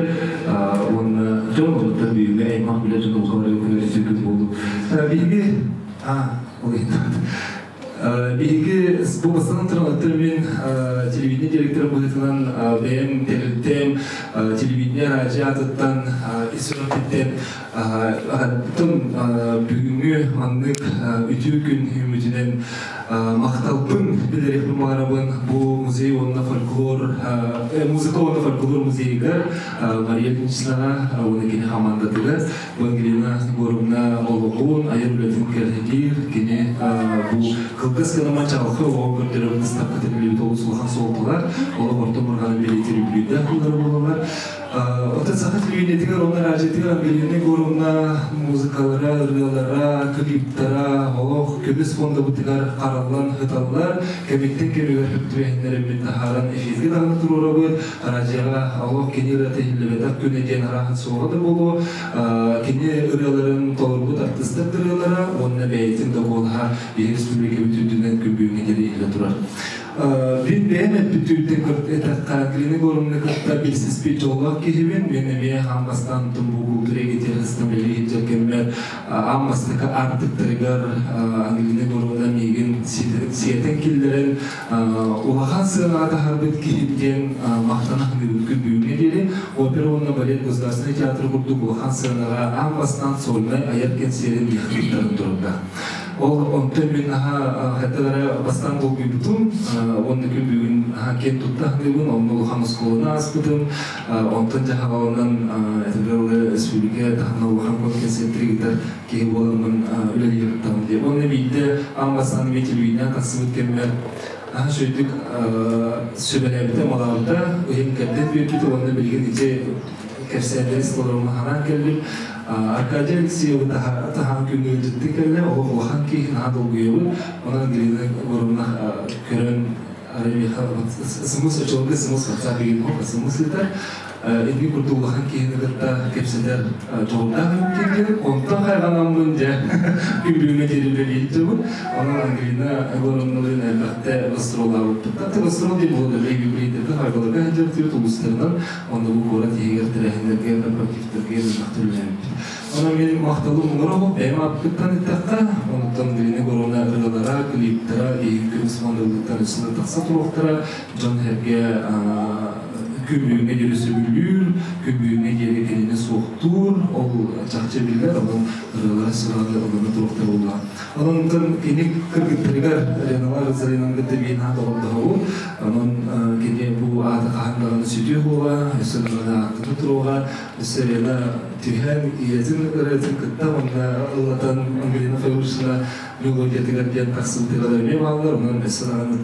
уонна дьон олуттан бүгүҥҥү аймах билэ дьон улахалары көрсүү күн буолду. Биһиги Биһиги бу бастатан туран өттөр мин телевидение директоры быһыытынан бэйэм тэрилтэм телевидение радио аатыттан ис сүрэхпиттэн бүгүҥҥү маннык үтүө күн үүммүтүнэн махталбын билэриэхпин баҕарабын бу музей уонна фольклор музыка уонна фольклор музейыгар Мария Ильиничнаҕа уонна кини хамаандатыгар Ангелина Егоровна олоҕун, айар үлэтин кэрэһилиир, кини бу кылгас гынама чаҕылхай олоҕун көрдөрөр быыстапка тэриллибит олус улахан суолталаах, олох орто мурҕаны бэлиэтиир үбүлүөйдээх тыллара буолаллар. Оттон саха телевидениетигэр уонна радиотыгар Ангелина Егоровна музыкалара, ырыалара, клиптара олох көмүс фондабытыгар хараллан ыталлар, кэмиттэн кэмигэр хөптүбэһиннэриммит таһааран эфиргэ даҕаны туруорабыт. Радиоҕа олох кини ырыата иһиллибэтэх күнэ диэн арааһын суоҕа да буолуо. Кини ырыаларын толорбут артыыстар ырыалара уонна бэйэтин да куолаһа биһиги республикабыт үрдүнэн күн бүгүҥҥэ диэри иһиллэ турар. Мин бэйэм эппит түүттэн эттэххэ, Ангелина Егоровна кытта билсиспит дьоллоох киһибин. Мин эмиэ аан бастаан Тумбу култуура эйгэтигэр үлэлии сылдьар кэммэр аан бастакы аартыктарыгар Ангелина Егоровна миигин сиэтэн киллэрэн улахан сыанаҕа таһаарбыт киһи диэн махтана саныыбын күн бүгүҥҥэ диэри. Опера уонна балет государственный театр курдук улахан сыанаҕа аан бастаан сольнай айар кэнсиэрин миэхэ туттаран турарда. Ол онтон мин наһаа хайдах эрэ бастаан долгуйбутум уонна күн бүгүн наһаа киэн тутта саныыбын. Онно улахан оскуоланы ааспытым. Онтон дьаһалаланан этэргэ республика таһынан улахан кэнсиэртэригитэр киһи буоламмын үлэлиир диye. Онно биирдэ аан бастаан эмиэ телевидениеҕэ тахсыбыт кэммэр наһаа үчүгэйдик сүбэлээбитэ, малаабыта, ыйын кэрдэн биэрбитэ уонна билигин ити кэпсээннэри толорума ханаан кэллим. Аркадий Алексеевы таһаан күн ыалдьытты кэллэ, олох улахан киһи, наһаа долгуйабын. Онон Ангелина Егоровна көрөн арай смс очолго смс WhatsApp деген смс ыытар. Инни курдук улахан киһини кытта кэпсэтэр дьоҕурдаах эбиккин онтон хайҕанаммын дьэ күн бүгүҥҥэ диэри үлэлиир дьобун. Онон Ангелина Егоровналыын элбэхтэ гастроллаабыппыт. Гастрол диэн буолла юбилейдерге хайгаларга сылдьыбыт улуустарынан, онно бу куорат иһигэр тэрээһиннэргэ, корпоративтарга элбэхтэ үлэлээбиппит. Онон мен махталым муҥура бэйэм ааппыттан эттэххэ, онуттан Ангелина Егоровна ырыалара, клиптара, биһиги көмүс фондабытыттан өссө тахса туруохтара, дьон сэргэ күн бүгүҥҥэ диэри сөбүлүүр, күн бүгүҥҥэ диэри кинини суохтуур, ол чахчы биллэр, онон ырыалара сүрэҕи ылына туруохтара буолла. Онон кини кыргыттарыгар Реналар Розалинаны кытта биир наһаа доҕордоһобут. Онон кини бу аата хаһан даҕаны сүтүөх буола, өссө даҕаны ааттана туруоҕа. Өссө Рена түһэн ийэтин ырыатын кытта уонна ыллатан Ангелина Федоровна мелодиятыгар диэн тахсыбытыгар эмиэ бааллар. Онон өссө даҕаны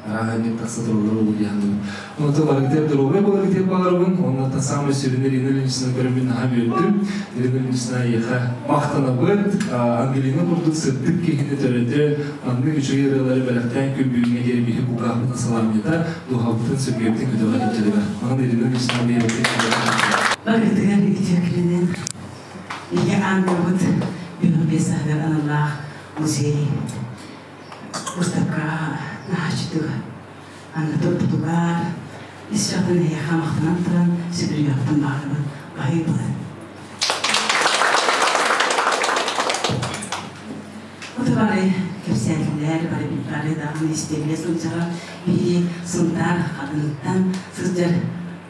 арааһынньык тахса тураллар ол диэхтим. Онон барыгытыгар доруобай буоларгытыгар баҕарабын. Онон самый сүрүн Ирина Ильинична көрөммүн наһаа үөрдүм. Ирина Ильинична эйиэхэ махтанабыт. Ангелина курдук сырдык киһини төрөтөн, маннык үчүгэй ырыалары бэлэхтээн күн бүгүҥҥэ диэри биһи кулгаахпытын саламньыта, дууһабытын сүргэбитин көтөҕө илдьэригэр. Онон Ирина Ильинична биэрэбит. Барытыгар үтүөкүнэн Ийэ ангелбыт 55 саһыгар аналлаах музей выставкаҕа наһааччытыга анна турбутугар ис сүрэхтэн эһиэхэ махтанан туран сүгүрүйүөхпүн баҕарабын баһыйбын. Ото бары кэпсээтилэр, бары бары даҕаны истиэбилэ сылдьара биһиги Сунтаар хатыныттан сылдьар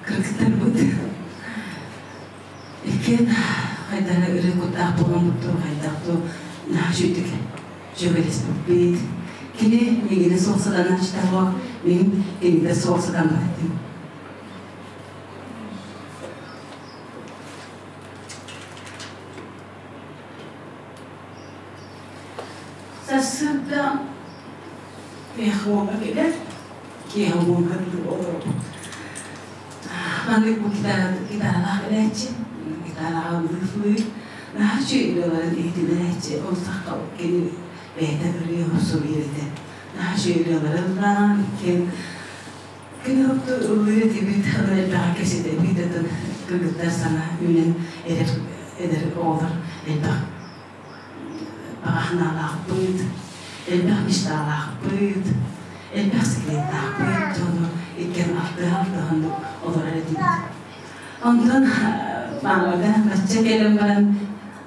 кыргыттарбыт. Иккиэн хайдах ырыы куттаах буоламмыттуу, хайдах туу наһаа үчүгдүк дьүөгэлэспиппит. Кини миигини суох сатанааччытаҕа, мин кинигэ суох сатаммат этим. Сарсыарда киэһэ кэлэр, киэһэ уонга дылы олоробут. Маннык бу гитаралаах кэлээччи, гитараҕа ыллыы-ыллыы, наһаа үчүгэй ырыаларын иһитиннэрээччи, ол сахха кини бэйэтэ ырыа суруйар этэ. Наһаа үчүгэй ырыалары ыллаан, иккиэн кини отту ыллыыр этибит, аны элбэҕи кэпсэтэбит, атын кыргыттар саҥа үүнэн эрэр эдэр оҕолор элбэх баҕа санаалаахпыт, элбэх мечталаахпыт, элбэх секреттаахпыт, дьону иккиэн алтыһа-алтыһан олорор этибит. Онтон маамага бачча кэлэн баран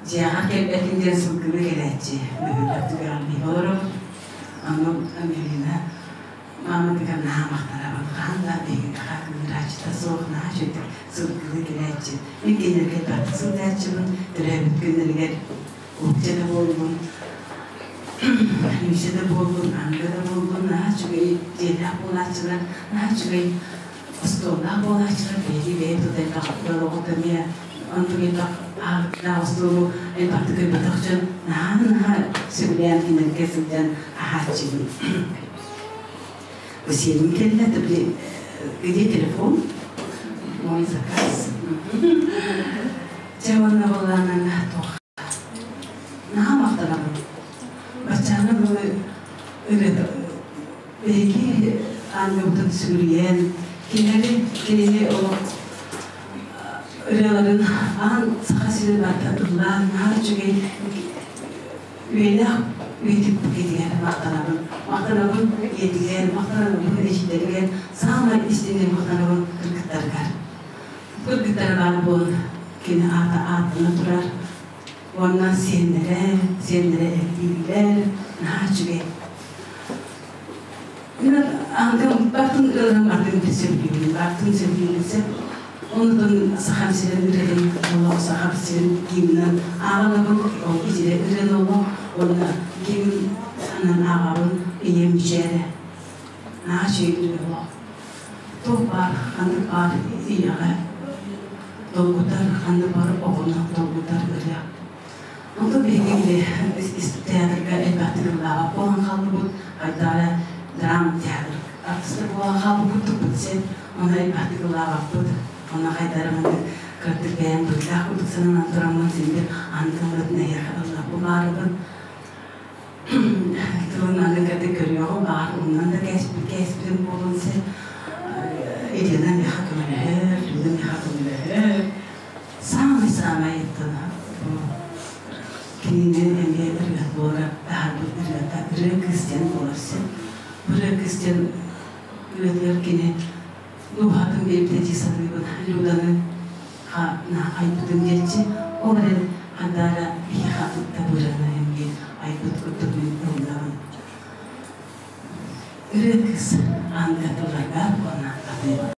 дьиэҕэ кэлбэтин диэн сылгыны кэлээччи бөһүөлэк түгэҕин олоробут. Аны Ангелина мааматыгар наһаа махтанабын. Хаһан да биһиги кыырааччыта суох наһаа үчүгэй сылгылыы кэлээччи. Мин кинилэргэ элбэхтик сылдьааччыбын, төрөөбүт күннэригэр Уопча да буоллун, Люся да буоллун, Анга да буоллун, наһаа үчүгэй дьиэлээх буолааччылар, наһаа үчүгэй остуоллаах буолааччылар, биһиги бэйэбит тут элбэх ыал оҕото эмиэ онтук элбэх аһылыктаах остуолу элбэхтик көрбөтөх дьон наһаа-наһаа сөбүлээн кинилэргэ сылдьан аһааччыбын. Бу сиэним кэллэ, где телефон? Мой заказ. Дьэ уонна буоллаанан туох наһаа махтанабын. Баччааны бу ырыата биһиги аанньабытын сүгүрүйэн, кинилэри кинини олох ырыаларын аан Саха сирин барыта ыллаан наһаа үчүгэй үйэлээх үйэтиппитигэр махтанабын. Махтанабын ийэтигэр, махтанабын эдьиийдэригэр, саамай истиҥник махтанабын кыргыттарыгар. Кыргыттара баар буолан кини аата ааттана турар. Уонна сиэннэрэ, сиэннэрэ элбииллэр, наһаа үчүгэй. Мин ангым бартын ырыам ардын сөбүлүүбүн, бартын сөбүлүүбүн сөп. Онутун Сахам сирин ырыатын олох Сахам сирин гимнын ааҕанабын, ол итирэ ырыан олох, уонна гимн анан ааҕабын ийэм мичээрэ. Наһаа үчүгэй ырыа олох. Туох баар, ханнык баар ийэҕэ долгутар, ханнык баар оҕону долгутар ырыа. Онтон биһиги театрга элбэхтик ыллаабат буолан хаалбыппыт, хайдах эрэ драма театр артистар буолан хаалбыппыт туппут син, онно элбэхтик ыллаабаппыт. Онно хайдах эрэ маннык кыратык бэйэм быылаах курдук сананан тураммын син бир аны тылларын эһиэхэ ыллаппын баарыбын. Тылын аны кытык көрүөҕүм баар, умнан да кээспитим буолун син. Елена миэхэ көмөлөһөр, Люда миэхэ көмөлөһөр. Самый-самый бу кинини эмиэ ырыа буолар, таһаарбыт ырыата ырыа кыыс диэн буолар син. Ырыа кыыс диэн ырыатыгар кини дууһатын биэрбитэ дии саныыбын. Люданы айбытым диэччи, ол эрэн хандаара биһиэхэ табыраны эмиэ айбыт курдук мин ылынабын. Ырыа кыыс аанга тылларга уонна атыыба.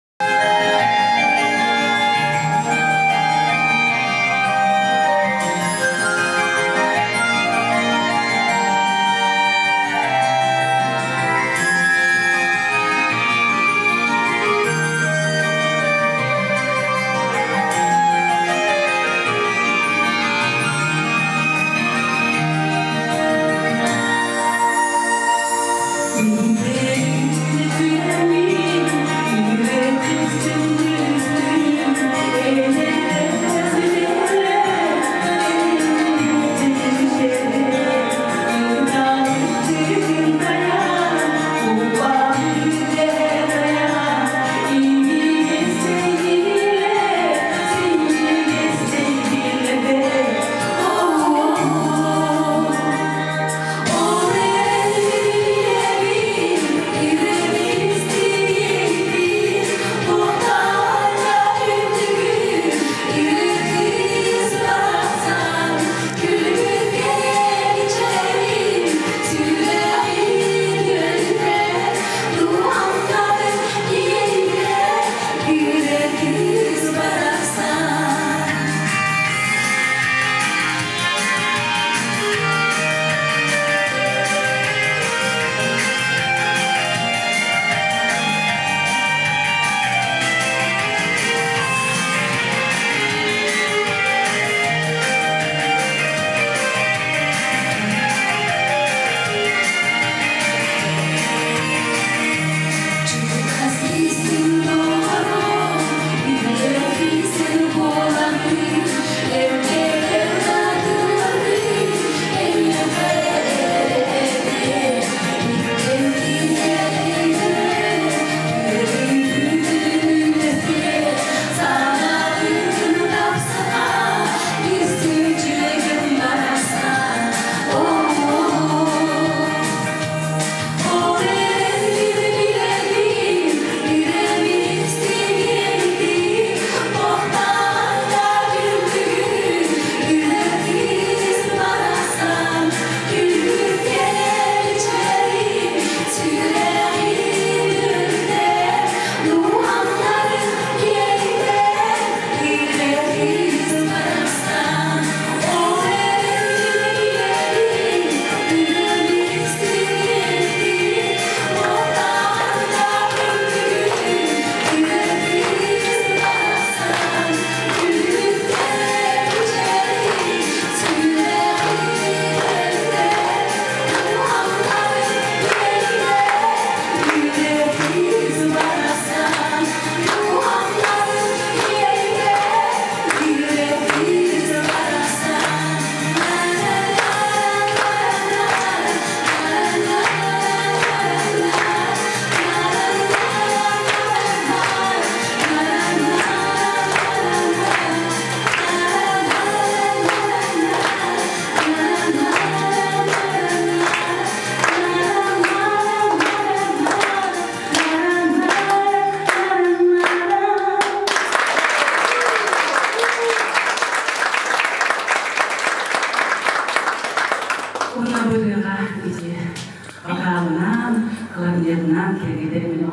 Антониятынаан киэргэтэр мин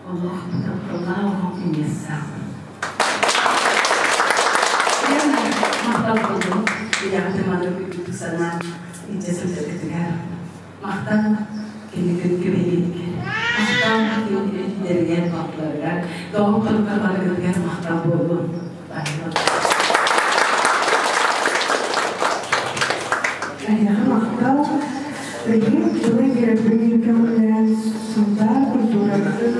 олох тапталлаах оҕом Инесса. Махтал буоллун, илэҕитин маннык үрдүк санаан илдьэ сылдьаргытыгар. Махтал кини күн күбэйиитигэр. Махтал кини этиилэригэр, балтыларыгар, доҕотторугар барыгытыгар махтал буоллун. Эһиэхэ махтал. Ыйым тылы биэрэрбин көҕүлээн Сунтаар культуратын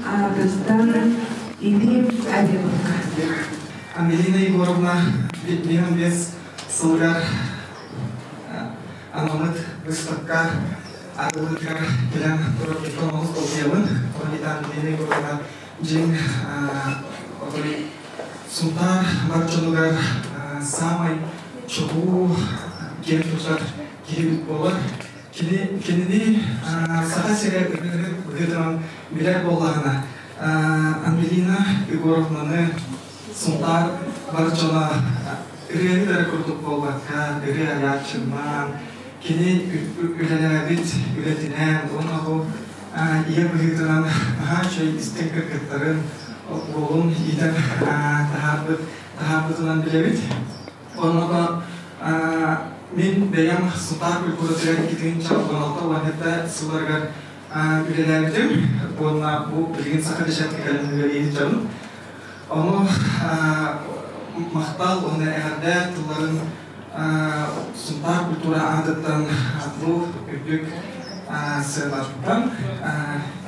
аатыттан Итим Авиловка. Ангелина Егоровна 55 сылыгар анаммыт выставка арыллыытыгар кэлэн турарбыттан олус долгуйабын. Ангелина Егоровна дьиҥ отой Сунтаар бар дьонугар саамай чулуу киэн тутар киһибит буолар. Кини, кинини Саха сирэ быһыытынан билэр буоллаҕына, Ангелина Егоровнаны Сунтаар бар дьоно ырыаһыт эрэ курдук буолбакка, ырыа айааччыннаан, кини үлэлээбит үлэтинэн уонна ол ийэ быһыытынан наһаа үчүгэй истиҥ кыргыттарын уолун иитэн таһаарбыт таһаарбытынан билэбит. Онно мин бэйэм Сунтаар культуратыгар 2016 сылларыгар үлэлээбитим уонна бу билигин Саха бэчээткэ кэлэн үлэлии сылдьабын. Ону махтал уонна эҕэрдэ тылларын Сунтаар культура аатыттан бу үрдүк сыаналартан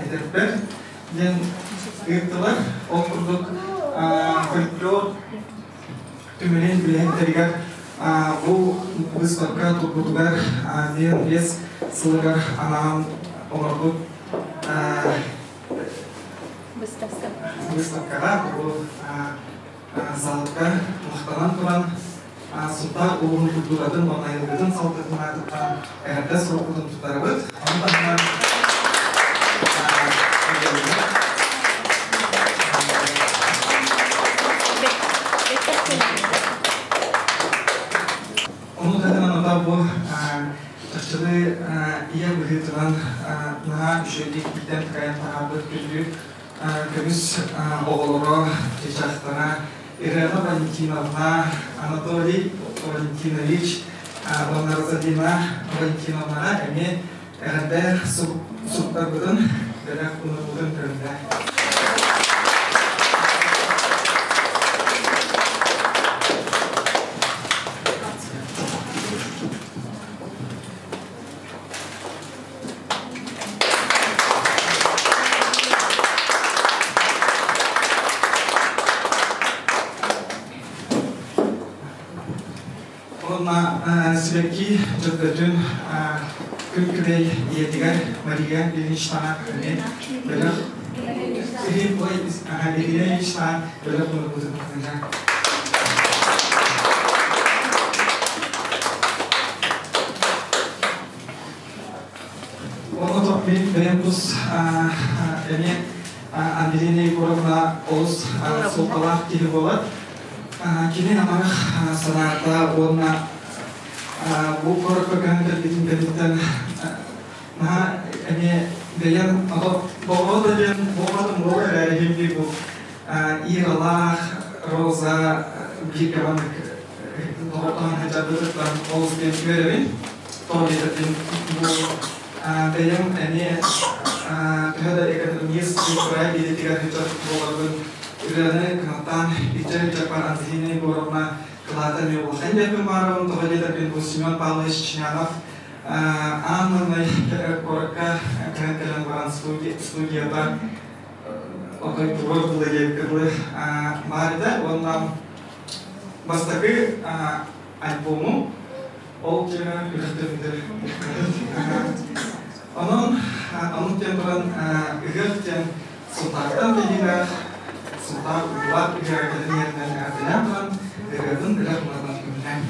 этэрбэр диэн ыыттылар. Ол курдук фольклор түмэлин үлэһиттэригэр бу выставка турбутугар 5 сылыгар анаан оҥорбут выставкаҕа бу залга махтанан туран Сунтаар улууһун культуратын уонна айылгытын салалтатын аатыттан эҕэрдэ сурукпутун туттарабыт. Ону таһынан Ону таһынан ата бу чахчылыы ийэ быһыытынан наһаа үчүгэйдик иитэн такайан таһаарбыт күндү көмүс оҕолоро, чычахтара Ирена Валентиновна, Анатолий Валентинович уонна Розалина Валентиновнаҕа эмиэ эҕэрдэ суруктарбытын бэлэх уунарбытын көрүллэ. Уонна сибэкки дьөрбөтүн күн күбэй ийэтигэр Мария Ильиничнаҕа эмиэ бөлөх Ирина Ильиничнаҕа бөлөх муннубутун Онно мин бэйэм тус эмиэ Ангелина Егоровна олус суолталаах киһи буолар. Кини амарах санаата уонна бу куоракка көһөн кэлбитин кэнниттэн наһаа эмиэ бэйэм болҕо да диэн буолбатым буолар эрээри иһин бу Иралаах Роза бииргэ маннык доҕордоһон сылдьарбытыттан олус диэн үөрэбин. Тоҕо диэтэрбин бу бэйэм эмиэ төһө да экономист кыра идэтигэр сылдьар буоларбын ырыаны кынаттаан иччэр ыччаппар Ангелина Егоровна кылаата эмиэ улахан диэппин баарабын. Тоҕо диэтэрбин бу Семен Павлович Ченянов аан маҥнай куоракка кэлэн кэлэн баран студията отой туруор дылы диэбиккэ дылы баар этэ уонна бастакы альбому ол дьиҥэ күрэхтэрбитэ. Онон оннук диэн туран ыһыах диэн Сунтаартан тэйиилээх Сунтаар уйгулаах ыһыаҕа кэлэн иһэринэн эҕэрдэлээн туран ырыатын бэлэх уунарынан көмүлээн.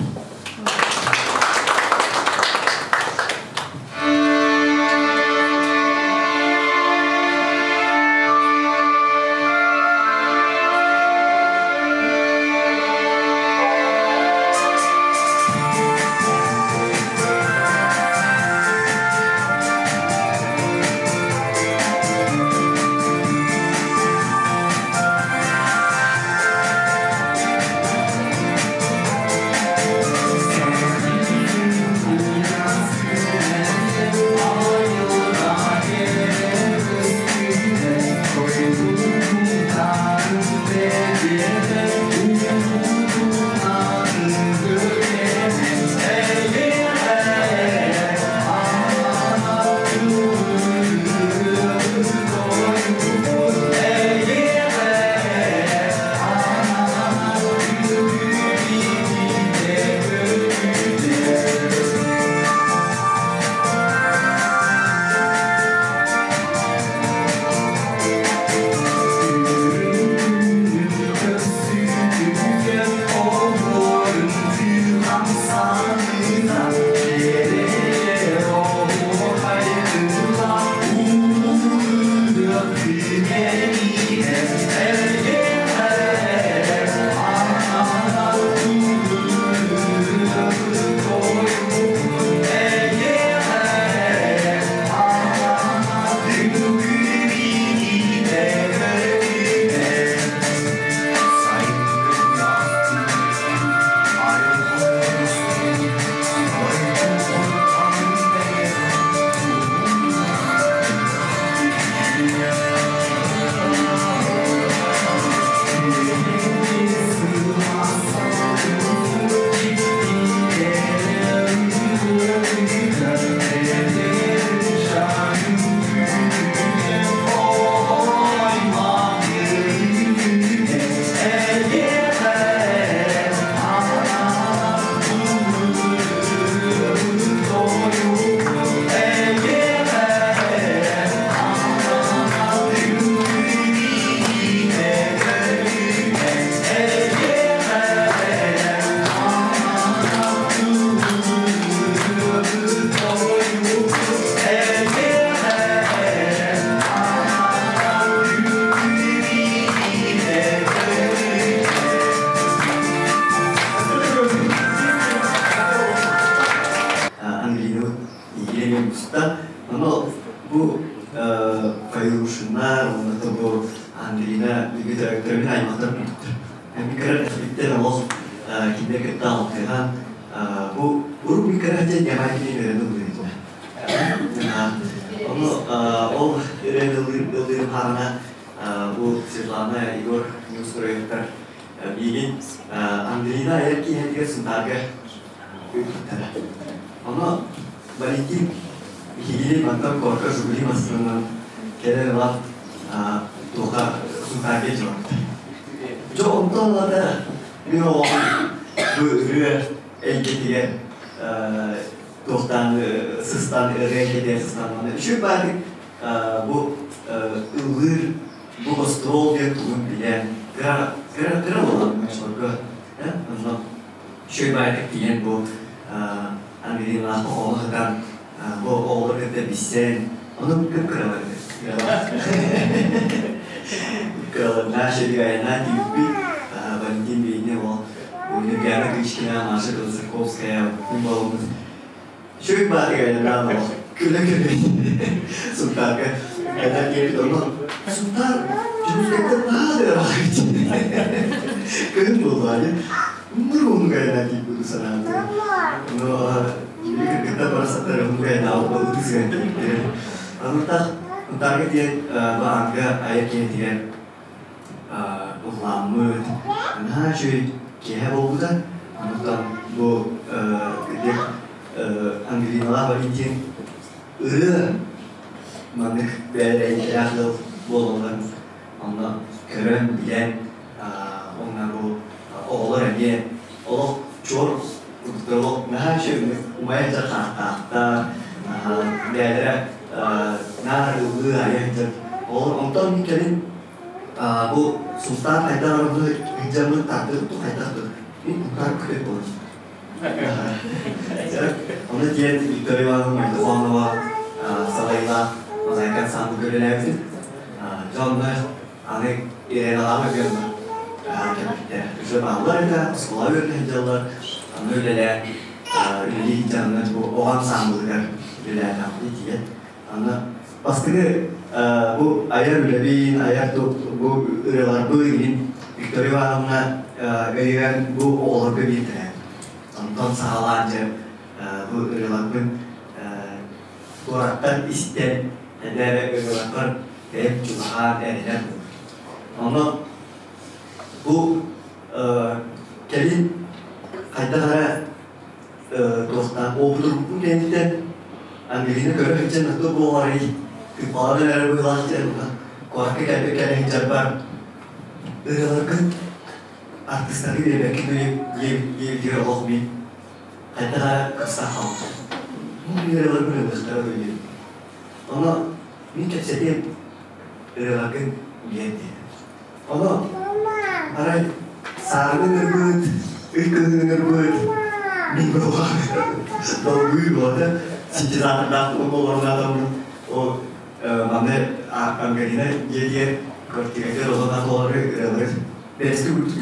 Федорушиннар, онно бу Ангелина бүгү аймақтар күттүр. Эми кырар эспиттен олох киндер кытта алтыган бу урук ми кырар ден ямай кини өрөну буйдуна. Оны ол өрөн ылыр харана бу Светлана Егор Ньюсуревтар бигин Ангелина эрки хетигер сунтарга үттара. Оны Валентин хигили мантан корка жугули масынан келер ла туха сунтарга жолт. Жо онтон лада мен оған бу үрү элгетиге туохтан сыстан ырыа сыстан үшү баардык бу ылыр бу гастрол диэн тугун билэн кыра кыра кыра болан мачорго онно үшү баардык диэн бу Ангелина оҕолоһутан бу оҕолор кытта биссен ону кып кыралар кыралар наша гайна типпи Валентин бейне ол Юлиана Гришкина, Маша Белоцерковская, болумуз. Шөй бааты гайна ол күлө күлө Сунтарга это келип ону Сунтар жүзгекте наады күн болду нурун гайна тип санааты. Но кытта барасаттар ун гайна алып дизген Аны Унтарга диэн баанга айар киһитигэр улааммыт, наһаа үчүгэй киэһэ буолбута. Онтон бу кырдьык Ангелиналаах Валентин ырыа маннык бэйэлээх ыал буолаллар. Онно көрөн, билэн, уонна бу оҕолор эмиэ олох чуор курдуктар олох наһаа үчүгэй умайа сылдьар хаахтаахтар, бэйэлэрэ наар ыллыы айа сылдьар. Ол онтон кэлин бу Султан хайдах ону ыдьаммыт тардыр ту хайдах тур. Мин кукар күтүк болар. Оны диэн Виктория Ивановна Майтохонова салайла мозаика ансамбль көрөлөөбүтүн. Дьонно аны Иреналаама көрмө кэлбиттэр. Уже бааллар этэ, оскуола үөрэнэ сылдьаллар, аны үлэлээн үлэлии сылдьаннар бу оҕо ансамблыгар үлэлээтэхпит тиийэн. Аны бастакы бу айар үлэбин, айар бу ырыаларбын иһин Виктория Ивановна өйөөн бу оҕолорго биэртэрэ. Онтон саҕалаан дьэ бу ырыаларбын куораттан истэн, эдэр ырыаларбар бэйэм чугаһаан эрэнэр. Онно бу кэлин хайдах эрэ туохтаах уопутурбуппун кэнниттэн Ангелина көрө сылдьан ото буоларый тыппалан эрэр быһыылаах диэн куоракка кэлбит кэлэ сылдьарбар ырыаларгын артыстары биэрбэккин диэбитигэр олох мин хайдах эрэ кыстаах хаалбытым. Ырыаларбын ылыахтара дуо диэн. Ону мин кэпсэтиэм ырыаларгын диэн диэтим. Ону арай саарыны ырбыт, ый кыһын ырбыт, мин буоллаҕым долгуй буолта синтезатордаах олорунатаммын ол манна Ангелина дьиэтигэр квартиратыгар олорон олору ырыалары бэрэски курдук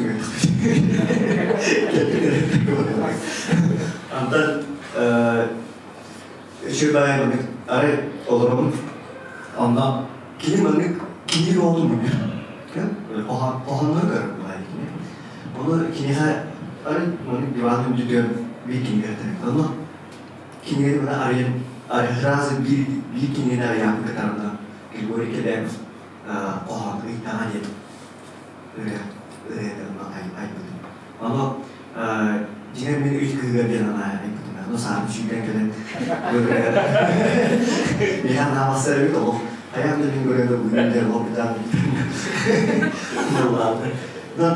Антон үчүгэй баҕайы маннык арай олоробун онно кини маннык кини оҕотун мунньар хоһооннору көрөр баҕайы кини ону киниэхэ арай маннык диван үрдүгэр биир кинигэ онно кинигэни мына арыйан сразу биир биир кинигэни арыйааппын кытарымна Григорий Кэбэков хоһоон ыйдаҕа диэн ырыа ырыатын айбытым. Ону дьиҥэр мин үс кыыһыгар диэн анаан айбытым. Ону саам сүүрэн кэлэн миэхэ анаабахсар эбит олох хайаан да мин көрөн ылбытым диэн олох бытаан буоллаабыта.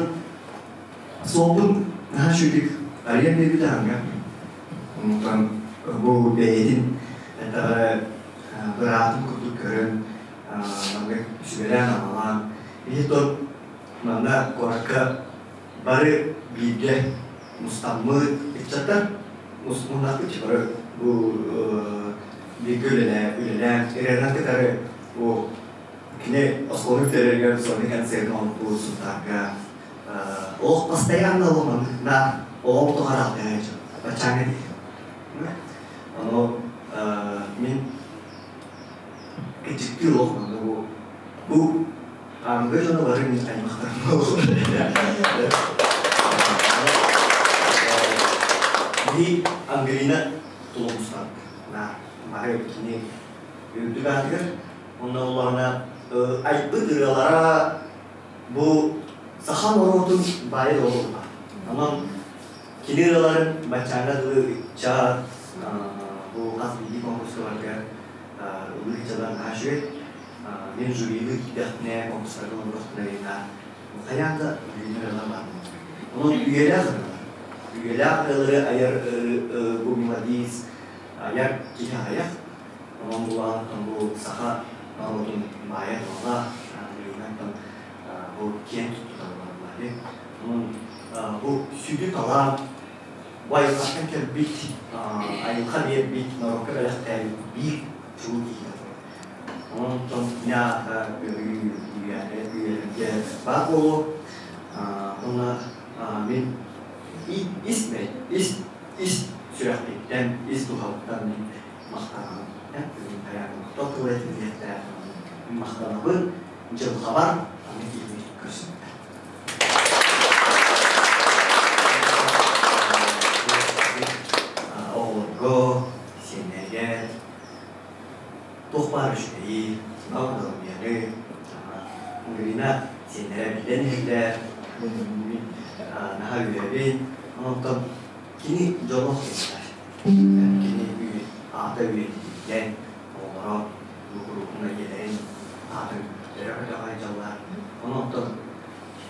Суолбун наһаа үчүгэй арыйан биэрбитэ аҥга. Онтон бу бэйэтин этэҕэ быраатын курдук көрөн маннык сүбэлээн-амалаан биһи тон манна куоракка бары бииргэ мустаммыт ыччаттар муннахпыт бары бу бииргэ үлэлээн Ирена кытары бу кини оскуоланы бүтэрэригэр сольный концерт оҥорбут Сунтаарга олох постоянно олох на оҕом тухары алтыһа баччааҥҥа диэри ону мин кичиктии олох манна бу Бу Аныгы дьоно бары мин аймахтарым буолаллар. Биһи Ангелина Тулумустан бары кини үрдүк аатыгар онно улаана айбыт ырыалара бу саха норуотун баайы долуга. Онон кини ырыаларын баччааҥҥа дылы ыччат бу хас биирдии конкурска барытыгар ылыы дьалан наһаа үчүгэй. Мин жюрилыы киирдэхпинэ, конкурстарга олордохпуна хайаан да Ангелина ырыалар баар буолар. Онон үйэлээх ырыалар. Үйэлээх ырыалары айар бу мелодист, айар киһи аҕыйах. Онон булаан бу саха норуотун баайа-дуола Ангелинаттан бу киэн туттутар буолар. Онон бу сүдү талаан бу айылҕаттан кэлбит, айылҕа биэрбит, норуокка бэлэхтээбит биир чулуу киһи. Онтон ньаата өрүү үйэлэргэ баар буолуо. Уонна мин ис ис ис сүрэхпиттэн, ис дууһабыттан мин махтанабын. Бүгүн хайаан тыл этиллиэхтээх. Мин махтанабын, дьылҕабар аны киһини көрсүбүттэр. Оҕолорго, сиэннэргэ туох баар үчүгэйи, доруобуйаны, Ангелина сиэннэрэ биллэн иһиллэр, мин наһаа үөрэбин, онтон кини дьоллоох киһи кини аата үйэтитиллэн, оҕолоро куруутун ийэлэрин аатын өрө көтөҕө дьаллар. Онон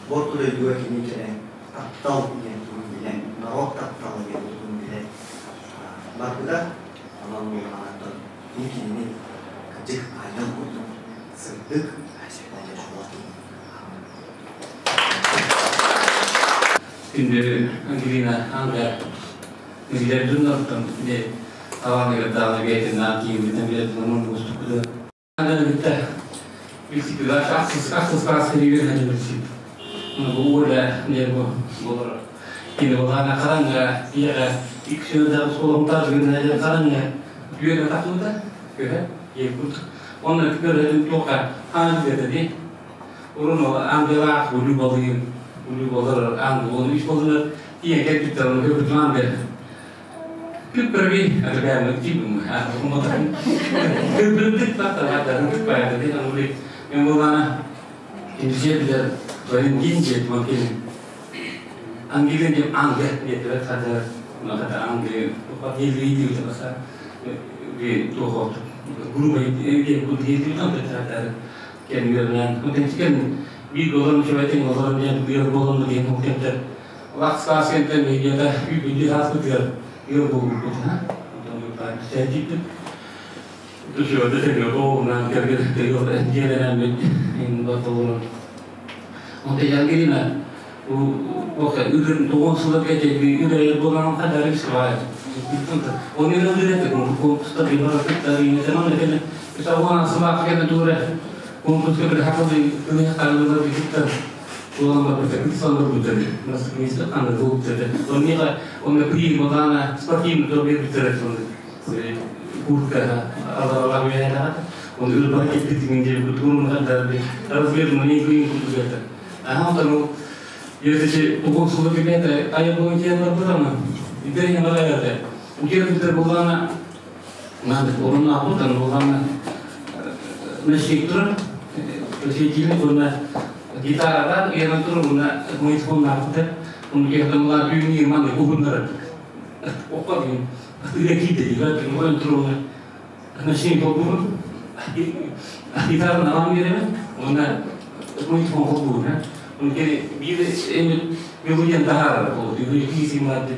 бу орто дойдуга кини кэлэн таптал диэн тугун билэн, норуот таптала диэн тугун билэн барбыта. Онон улахан мин кинини кырдьык айан курдук сырдык дьоллоох киһи. Күндү Ангелина Ангар билэр дьоннортон авангар даҕаны бэйэтин киирбитин билэр дьонун уустуккута. Ангар билсиппит ахсыс класс серигер ханьы билсип. Бу уола не бу болор. Кини булана харанга иэҕэ иксүөдэ соломтар гына харанга үөрэ тахсыбыта көһө иэкут. Онно көрөтүн туоха хаан ди. Урун ангелаах улуу балыйын улуу болор ангел үс болор тиен кэлбиттэр оны көбүтүман бер. Күппөрби атыбаамы тибум ахуматан. Күппөрбит батталаатарын күппаята ден ангули. Мен булана киндише билер Валентин жет макин. Ангелин деп ангел деп хадar махата ангел папили дип баса би тухот группа эге бу дип там хадar кен görünen. Отен bir golun şöbetin golun diye bir golun diye muhtemelen. Laks kaskenten ya da bir hasıl diyor. Bir bu ha. Ondan bir Düşüyor, düşüyor. O na kerke diyor, diğerlerden bir in batılır. Онта Ангелина у ürün doğum сылы кете bir болған kadar var. Оны öldürdü. Konkursta bir var da yine zaman da Mesela o asma kene dure konkursta bir haklı bir kaldı bir gitti. Ulan bir sanır bu dedi. Nasıl kimse anladı bu dedi. Onu onu pri modana sportivno do bir bitirdi. Kurka Allah Allah ya. Onu öyle bak ettiğin diye bu durum kadar bir razmer mı ne koyun kurdu. Aha onu Ертече угон сулы билете, ая бугун киянлар буламы? Идер янара ярды. Укер битер булганы надо орын апутан булганы нешик тур, посетили буна гитарада яна тур буна муисфон напты. Он кехтамла пюни маны кухундар. Опа бин. Тыга ките, дигат, мойн тур нешик толбун. Гитараны алам береме, она муисфон холбун, Онкери bir эми мелодиян тахара болду. Киси мадde.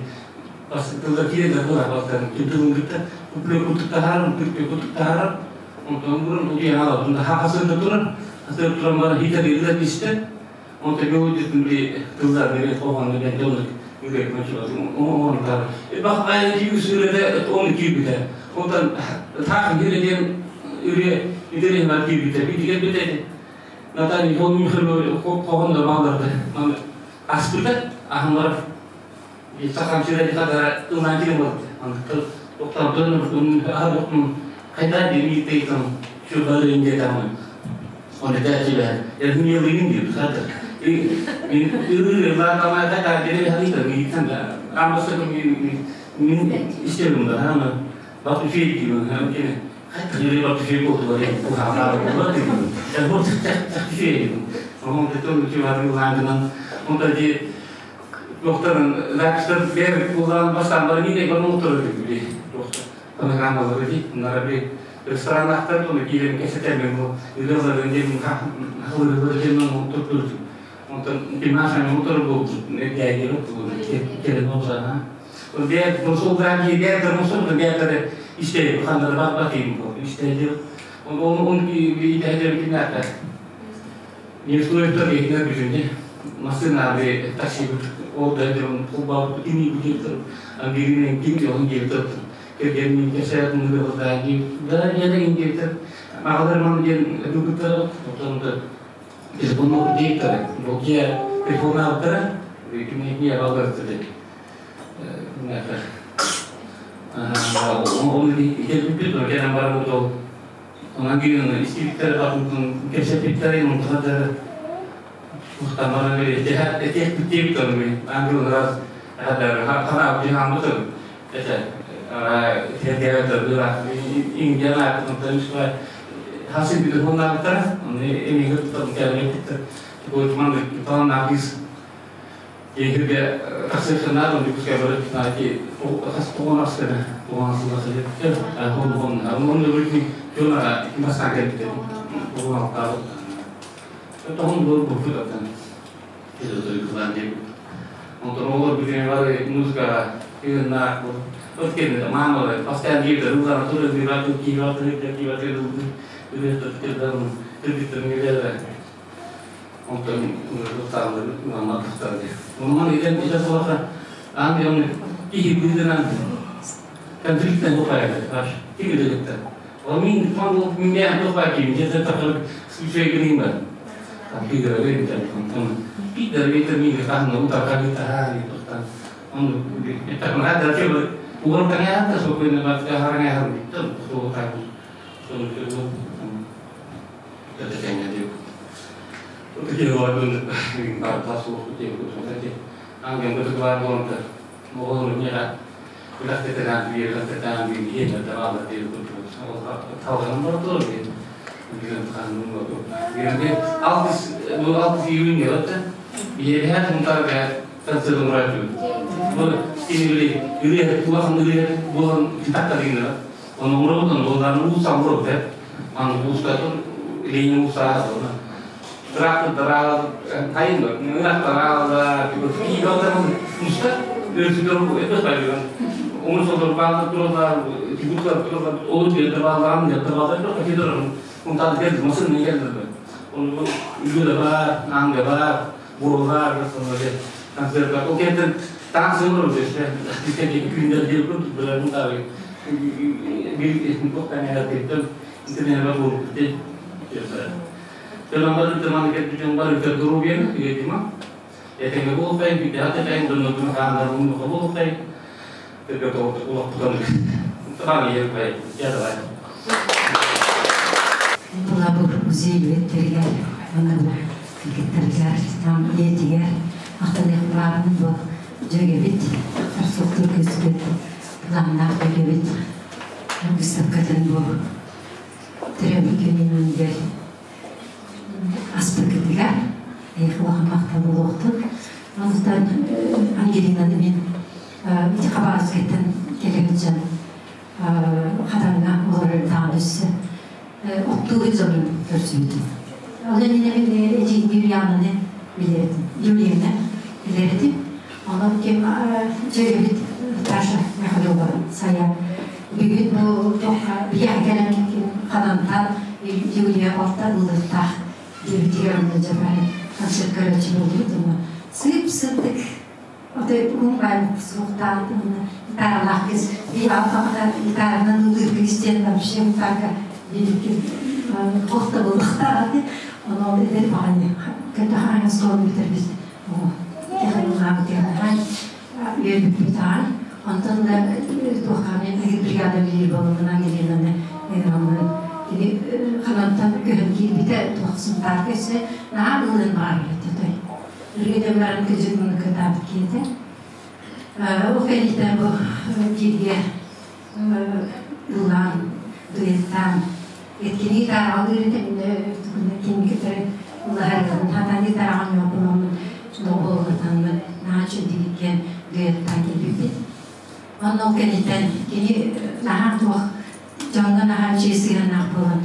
Бас тылда кире да була бастан. Тылын гытта купле кутук тахара, купле кутук тахара. Онтон бурун уди ала. Онда хахасында турар. Хасыр туран бара хитер илер иште. Онта мелодиясын би тылдар неме койгон деген жолдук. Үрек мәчү он тар. Бак ай жигүсүрөдө оны кийбите. Онтан тахын кире үре идере бар кийбите. Битиге бите. Наталья Михайловна қоғында балдарды аспырды, ахынлар сақам сирәді қадара ылнан келен болды. Тоқтап тұрын, қайда демейді шу бары инде тамы. Оны тәтилер. Ерхин yılın diyor zaten. Min isterim da ama bak bir şey diyor. Hatta yürü bak bir şey oldu var. Bu hafta oldu diyor. Ya bu tek şey. Onun da tüm civarı landından onda di doktorun lakster ber kullan baştan beri ne bana oturur gibi. Doktor. Kanamaları di. Bunlara bir restoran aktardı onu giyelim kesetemem bu. Yılların demin halıları demin oturdu. Ondan bir motor bu ne geldi bu gelin olsa ha. O diğer musul ki diğer musul diğer işte kanları bak bakayım bu. İşte diyor. Onu onu bir idare bir nerede? Niye soruyor da düşünce. Nasıl abi taksi o da diyor bu bak ini begitu. Angirine kim diyor gitu. Kerjaan keser menurut lagi. Dan ya yang gitu. Makalar man dia duduk untuk телефон диктор, Nokia телефон автора, кимне алдар dedi. Onu bir gelen var oldu. Ondan кейін истиктер bakın кесепиттер онтада muhtemelen bir etek bitip tanımı. Angel раз hada hana bir hamdı. Ete terbiye tabi İngilizce konuşma hasil bir honlar onu emin tutup gelmek bu man tamam nafis Yehirge taksirxana onu kuska böyle ki o has toğan asını toğan asını hon hon onu bir yona masaka gitti. O altta. Tohon bu bu zaten. Itu tuh Ondan olur bir var muzika yığınlar bu. Ötken mano pastel gibi rular tur bir var ki var ki var bir Ondan ruhlarını anlattıklar diye. Onun iden iden sonra an yon iyi bildiren konflikten kopaydı var. İyi bildiren. O min fan min ya kopay ki je takılıp şey gireyim ben. Tapi gara bir telefon. Bir de bir min kan no takali tahari tohtan. Onu että kun häntä siellä uurtan häntä sopii vaikka harnga harnga so taku. So tätä tenga Kecewaan tasu kecil angin berkeluar mohon ya lähtetään vielä lähtetään vielä tavalla altis bu altis yun yotta bir her muntar ga tansirin raju bu ini bili tuhan bili bulan kita tadi ini ono urut ono dan usah urut ya ang usaha tuh ini usaha Traktor kain nggak terlalu tiga tahun musta dari situ itu tadi kan umur satu tahun terus dibuka terus oh dia terlalu lama dia terlalu itu kasih terus untuk dia mesin ini kan untuk itu dah nang dah buruh terus dia transfer oke transfer terus dia dia dia dia pun berlalu tahu bir kok kan ada itu itu yang baru dia Dalam teman kita yang baru tergurubian ya cuma ya tengok boleh tidak ada yang dono dono kan baru nggak boleh tergantung waktu kan terang ya baik ya baik. Bula bu музей үеттеригер, аны бу килгеттеригер, там иетигер, ахтан бу жөгебит, тарсоктур көзбет, планнар жөгебит, выставкатын бу төрөбү күнүнүнгер аспыкытыгар, эйхлахан мактан болуктун. Анықтан Ангелинаны мен ити хабарскеттен келегиджен хатаңа олар таанысы оттугу жолун көрсөйдү. Ал эми мен эжи Юлиананы билеретим. Юлияны билеретим. Онон кем жөгөбүт Таша Михайлова сая. Бүгүн бу тоққа бияхкелен ханантан Юлия алта ылдыртах дебитигер жабай концерт көрөчү болду. Сып-сыптык Оте умбай суқтан гитаралах кыз би алтақта гитаранан ылыр кристиан вообще так бирки хохта булдыктар оны эдер баганы көтө хараңа стол битер биз о технология технология үйрөнүп битар онтон да тухканы бригада бир болуна келгенде Кини ханантан көһөн киирбитэ туох Сунтаарга өссө наһаа ыллыан баҕарбыт той. Ырыа баран кыдьык муну кытаабыт киһитэ. Ол кэнниттэн бу бииргэ ыллаан, дуэттаан, кини гитараҕалыыр этэ, кини кытары ыллаһарыгын хатан гитараҕа ньуоппунаммын доҕуһуоллатаммын наһаа үчүгэйдик дуэттаан кэлбиппит. Онно ол кэнниттэн кини наһаа туох дьоҥҥо наһаа үчүгэй сыһыаннаах буолан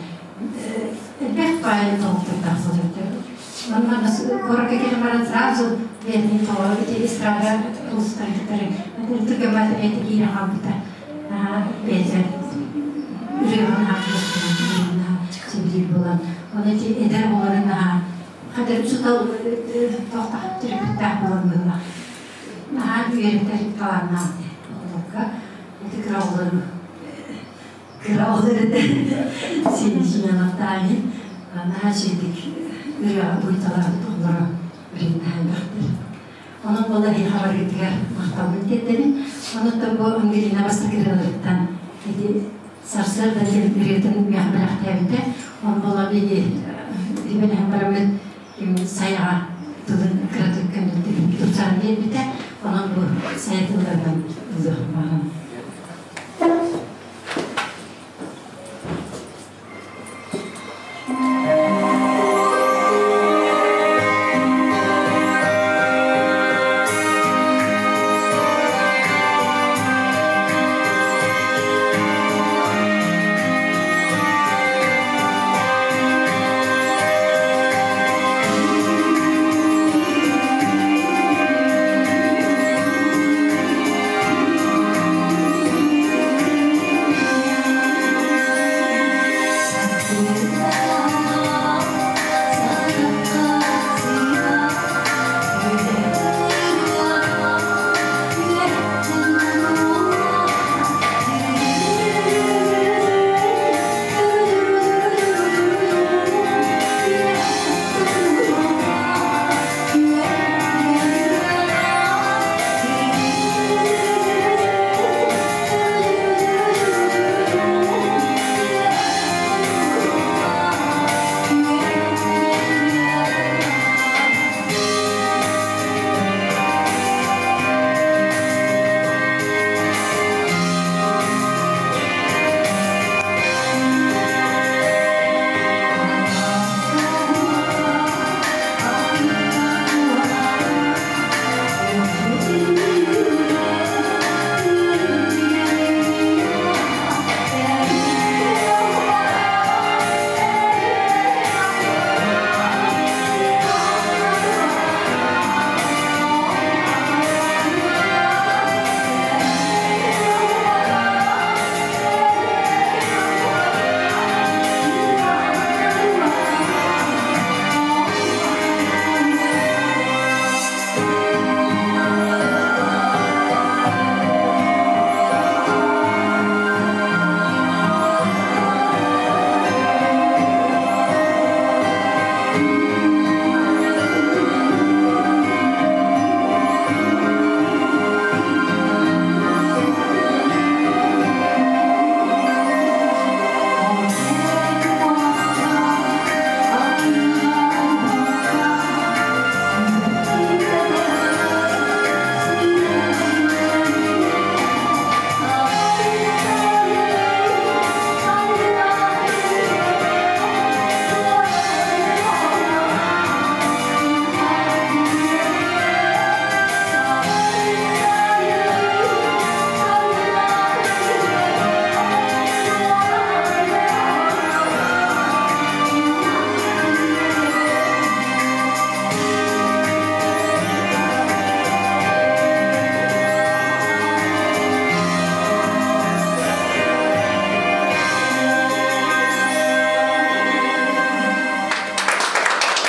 элбэх баайы толуктардаах сылдьыбыта. Онно куоракка кэлэн баран сразу бэйэтин тоҕо ити эстрада улуустарын кытары түргэн бэйэтэ киирэн хаалбыта. Наһаа бэйэтэ ырыаҕын наһаа сөбүлүүр буолан. Оны ити эдэр оҕолорун наһаа хадыр учуутал тоохтох төрөппүттээх буолан быһыылаах. Наһаа үөрэтэр талааннаах оҕолорго. Ити кыра оҕолору кыра оҕолор этэ Сиэн наһаа үчүгэйдик ырыаҕа буйталаабыт оҕолоро билин элбэхтэр. Онон буолла эһиэхэ барыытыгар махталбын тиэрдэбин. Онуттан бу Ангелина бастакы ырыаларыттан ити сарсыарда диэн ырыатын миэхэ бэлэхтээбитэ. Он буолла биһиги ибэлэһэн бараммыт ким сайаҕа тылын кыратык көннөттүбүт тупсаран биэрбитэ. Онон бу сайа тылларынан ылыах баҕарам.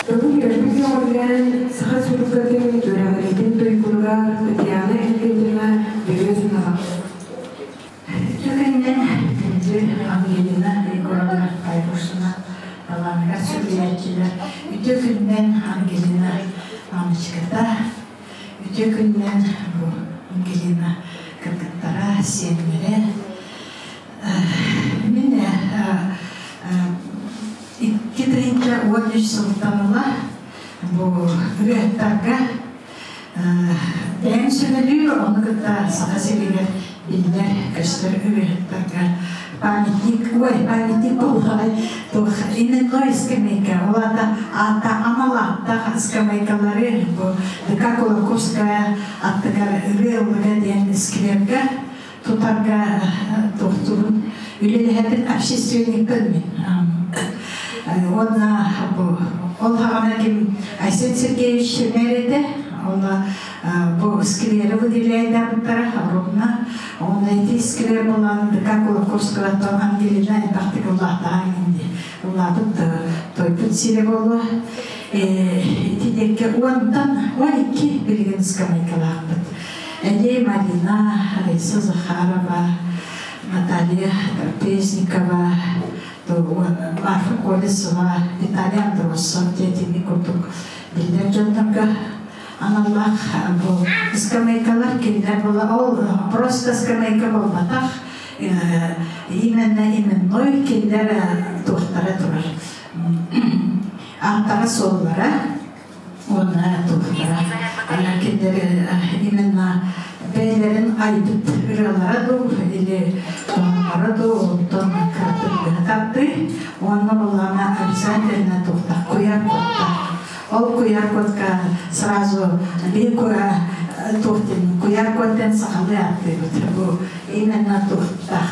Тылын үөрбүт көҕүлээн Саха Республикатын үөрэҕириитин туйгунугар Татьяна Иннокентьевна Березинаҕа. Үтүө күнүнэн күндү Ангелина Егоровна Пайрушина талааныгар сүгүрүйээччилэр. Үтүө күнүнэн Ангелина мамочката. Үтүө күнүнэн бу Ангелина кыргыттара, сиэннэрэ. Мин 13 сылтан ыла бу ырыаһыттарга бэйэм сүбэлүүр, ону кытта Саха сиригэр биллэр көстөр ырыаһыттарга памятник, ой, памятник буоллаҕай, туох именной скамейка, ол аата аата анал ааттаах скамейкалары бу ДК Кулаковская аттыгар ырыа ыллыга диэн сквергэ тутарга туохтуурун үлэлэһэбин общественникпын мин. Уонна бу ол хаҕана ким Айсен Сергеевич мэр этэ, онно бу сквери выделяйдаабыттара ровно. Онно ити сквер булан ДК Кулаковского Ангелина элбэхтик улаатаан инди улаапыт тойбут сирэ буолуо. Ити диэкке уонтан 12 билигин скамейкалаахпыт. Эдей Марина, Раиса Захарова, Наталья Трапезникова, Марфа Колесова, Виталий Андросов диэтини курдук биллэр дьоннорго аналлаах бу скамейкалар кинилэр була ол просто скамейка буолбатах именно именной кинилэр туохтара турар ааттара суоллара уонна туохтара кинилэр именно бэйэлэрин айбыт ырыалара дуу или тоҥнора дуу онтон кыратык быһа тардыы уонна буллаҕына обязательно туохтах куйар кодтаах ол куйар кодка сразу биир туох диэн куйар код диэн сахалыы ааттыыбыт бу именно туохтаах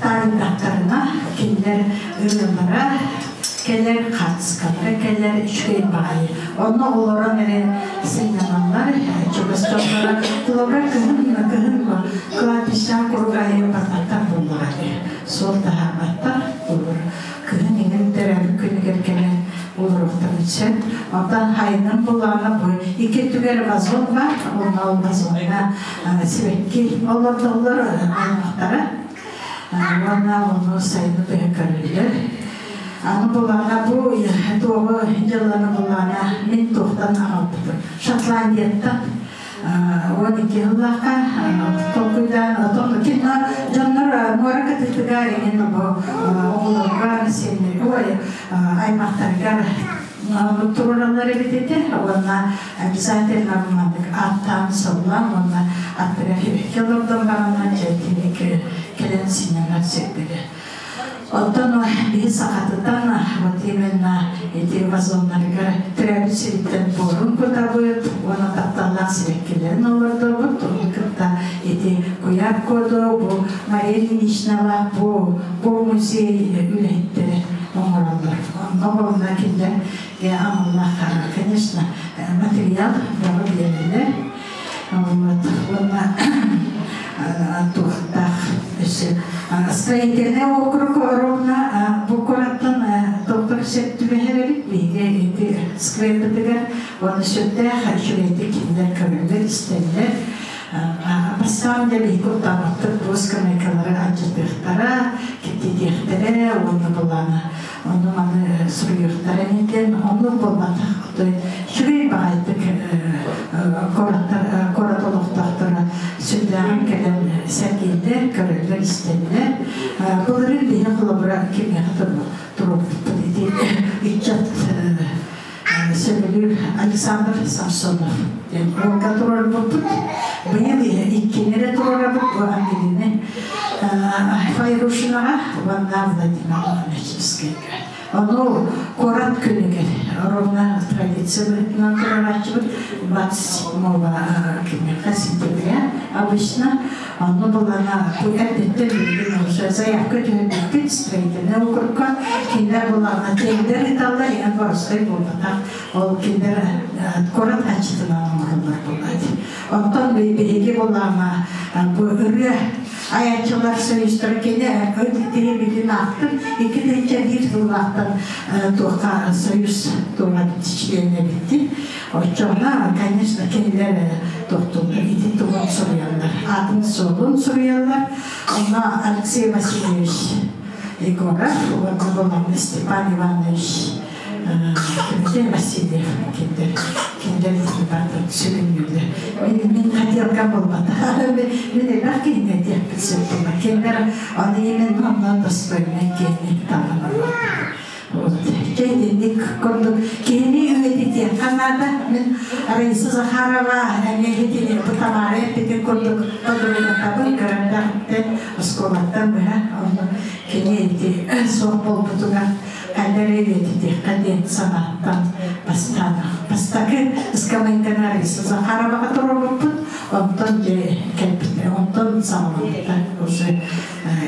таайдахтарына кинилэр ырыалара кэлэр хаачыскалара кэлэр үчүгэй баҕайы онно олорон эрэ сынньаналлар чугас дьонноро холобура кыһын кыһын кладбища куруук айы барбаттар буоллаҕа дии суол таһаарбаттар олор кыһын иҥин төрөөбүт күнүгэр кэлэн олоруохтарын сөп онтон хайынан буллаҕына бу икки өттүгэр вазон бар онно ол вазоҥҥа сибэкки олордоллор аймахтара уонна ону сайыны быһа көрөллөр. Аны булаана бу туоҕу дьылланы булаана мин туохтан аҕалбытым. Шотландияттан 12 сыллаахха толкуйдаан отон кино дьоннор муора кытыытыгар иҥин бу оҕолоругар сиэннэригэр ой аймахтарыгар туруораллар эбит этэ уонна обязательно маннык ааттаан соллаан уонна аттыгар хибэкки олордон баранна дьэ кэлэн сынньанар сирдэрэ. Оттон биһи сахатытан вот именно эти вазоннарыгар төрөөбүт сириттэн буорун кутабыт уонна тапталлаах сибэккилэрин олордобут. Ону кытта ити куйаар коду бу Мария Ильиничналаах бу бу музей үлэһиттэрэ оҥороллор. Онно буолла кинилэр аналлаах, конечно, материал бөҕө биэрэллэр. Вот уонна туохтаах өссө строительный округ ровно бу куораттан доктор сөп түбэһэр эбит биһиги ити сквербитигэр уонна сүрдээх үчүгэйдик кинилэр көрөллөр истэллэр бастаан дьэ биһиги куттаабаттык бу скамейкалары алдьатыахтара кэптиэтиэхтэрэ уонна былаана ону маны суруйуохтара диэн оннук буолбатах үчүгэй баҕайытык куораттар куорат олохтоохторо сүрдээҕин кэлэн сэргииллэр көрөллөр истэллэр былырыын биһи холобура кимиэхэ туруорбуппут ити ыччат сөбүлүүр Александр Самсонов диэн уолга туруорбуппут быйыл иккини эрэ туруорабыт бу Ангелина Файрушинаҕа уонна Владимир Луначевскайга Ону куорат күнүгэр ровно традиция быһыытынан туруорааччыбыт 27 кимиэхэ сентября обычно онно булана бу эрдэттэн билигин уже заявка түһэрбиппит строительный округка кинилэр булана тендер ыыталлар иһэн боростой буолбатах ол кинилэр куорат аччытынан оҥороллор буоллаат оттон биһиги булаама бу ырыа айааччылар союзтара кини өлтүтүһэ билин аахтым 2001 сыллаахтан туохха союз туоҕа чилиэнэ битти оччоҕуна конечно кинилэр тохтуллар ити тугун суруйаллар аатын суолун суруйаллар онно Алексей Васильевич Егоров уонна Болоҥно Степан Иванович Кимитэ Васильев киндер киндер барытын сүгүннүүллэр. Мин мин хотелка буолбатах. Мин элбэх киһини этиэхпин сөп буолла. Кинилэр аны именно онно достойнай киһини талан Вот. Чэ итинник курдук киһини үйэтитиэххэ наада. Мин Раиса Захарова эмиэ итини бу Тамара эппитин курдук подругатабын кыра эрдэҕиттэн оскуолаттан быһа онно кини ити суох буолбутугар хайда эрэ үйэтитиэххэ диэн санааттан бастаан бастакы ыскамыайканы Раиса Захароваҕа туруорбуппут. Онтон дьэ кэлбитэ, онтон саҕаламмыта уже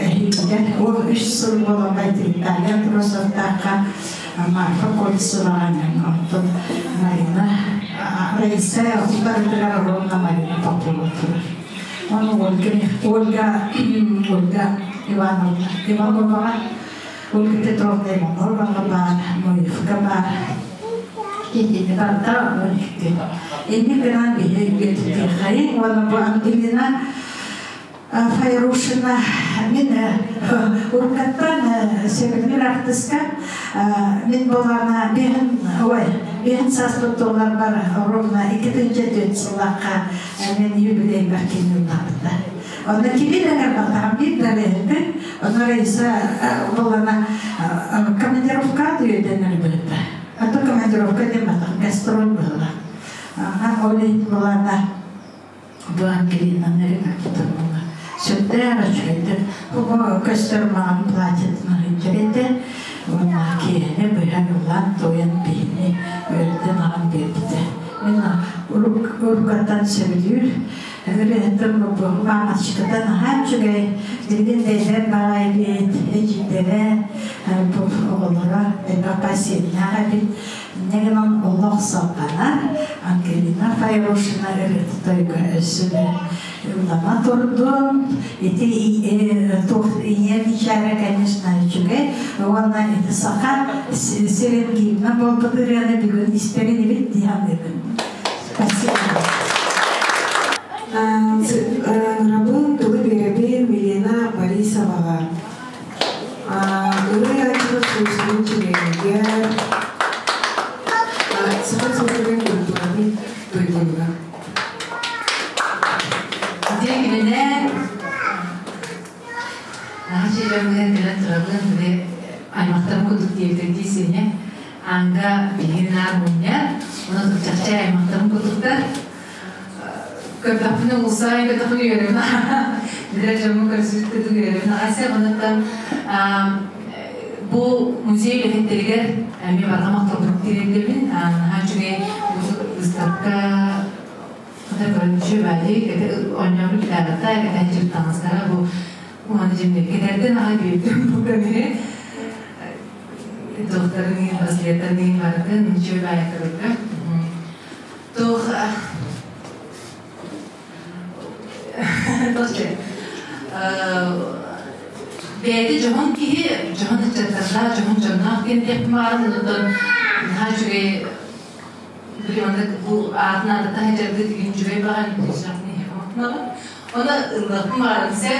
эһиилигэр ол үс сыл буолан Виталия Андросовтаахха Марфа Кольцеваҕа онтон Марина Раиса утарытыгар ровно Марина Попова турар. Оны Ольга Ольга Ольга Ивановна Ивановаҕа Ольга Петровна Ивановаҕа баар, Ноевка баар. Итини барыта Инник гынан биһи үгэтитиэххэйиҥ уонна бу Ангелина Файрушина мин уруккаттан сөбүлүүр артыска мин буолаана биһин ой биһин сааспыт туоларбар ровно 2004 сыллаахха мен юбилейбар кини ыллаабыта. Онно кими да ыҥырбатаҕым биир да ырыаһытын. Онно Раиса буолана командировка үөдэнэр быһыта. А то командировка диэн батах гастроль быһыла. Ага, ол иһин буолана бу Ангелинаны ыҥырбытым буола. Сүрдээх үчүгэйдик. Бу көстөр маҕан платьетын ыһыйдьар этэ. Уонна киэһэни быһа ыллаан туойан биһини үөрдэн аҕан биэрбитэ. Мин уруккаттан сөбүлүүр ырыаһытым бу маамачката наһаа үчүгэй. Билигин да эдэр баҕайы эбит, эдьиийдэрэ, бу оҕолоро элбэх бассейннаах эбит. Инньэ гынан олох салҕанар. Ангелина Файрушина ырыата тойуга өссө да ыллана турдун. Ити туох ийэ бичээрэ, конечно, үчүгэй. Уонна ити саха сирин гимна буолбут ырыаны бүгүн истэрин эбит дии саныыбын. Спасибо. Ыҥырабын, тылы биэрэбин Милена Борисоваҕа. Ырыа айчылык сүүсүнүн чилиэнигэр Саха Республикатын культуратын туйгунугар. Дьэ күнүнэн наһаа дьиэлэрбитигэр кэлэн турабын, били аймахтарым курдук диэбитим дии сиэнэ. Аанга биһиги наар мунньар, онон чахчы аймахтарым курдуктар. Көрдөхпүнэ уулусса көтөхпүнэ үөрэбин билэр дьоммун көрсүбүт курдук үөрэбин аҕай онуттан бу музей үлэһиттэригэр эмиэ барҕа махталбын тириэрдэбин. Наһаа үчүгэй выставка көрүнүшү баайы оонньообут гитарата кэтэн дьүт таҥастара бу уонна дьимнир кэтэрден аҕай биэрдим бу көмүһү докторын браслеттарын барытын үчүгэй баайы көрөргө туох Тоще. Бэйэтэ дьоһун киһи, дьоһун ыччаттардаах, дьоһун дьонноох диэн диэхпин баҕарабын. Онтон наһаа үчүгэй били маннык бу аатын аатата сылдьаргыт игин үчүгэй баҕар Оны ыллыахпын баҕарабын сэр.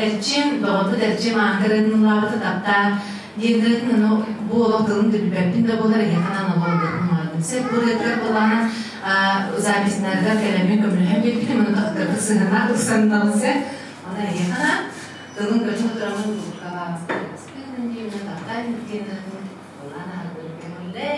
Эрчим, доҕорбут Эрчим аангырын ыллаабыта таптаа диэн ону бу олох тылын да билбэппин да буолар эһиэхэ анаан ыллыахпын баҕарабын сэр. Бу ырыатыгар буоллаҕына записьнарыгар кэлэммин көмөлөһөн биэрбитим, ону кырдык сыһына ыксаннаҕын сэр. Оны эһиэхэ анаан тылын көрсөн тураммын таптаа диэн ыллаан аһарбын көҥүллээ.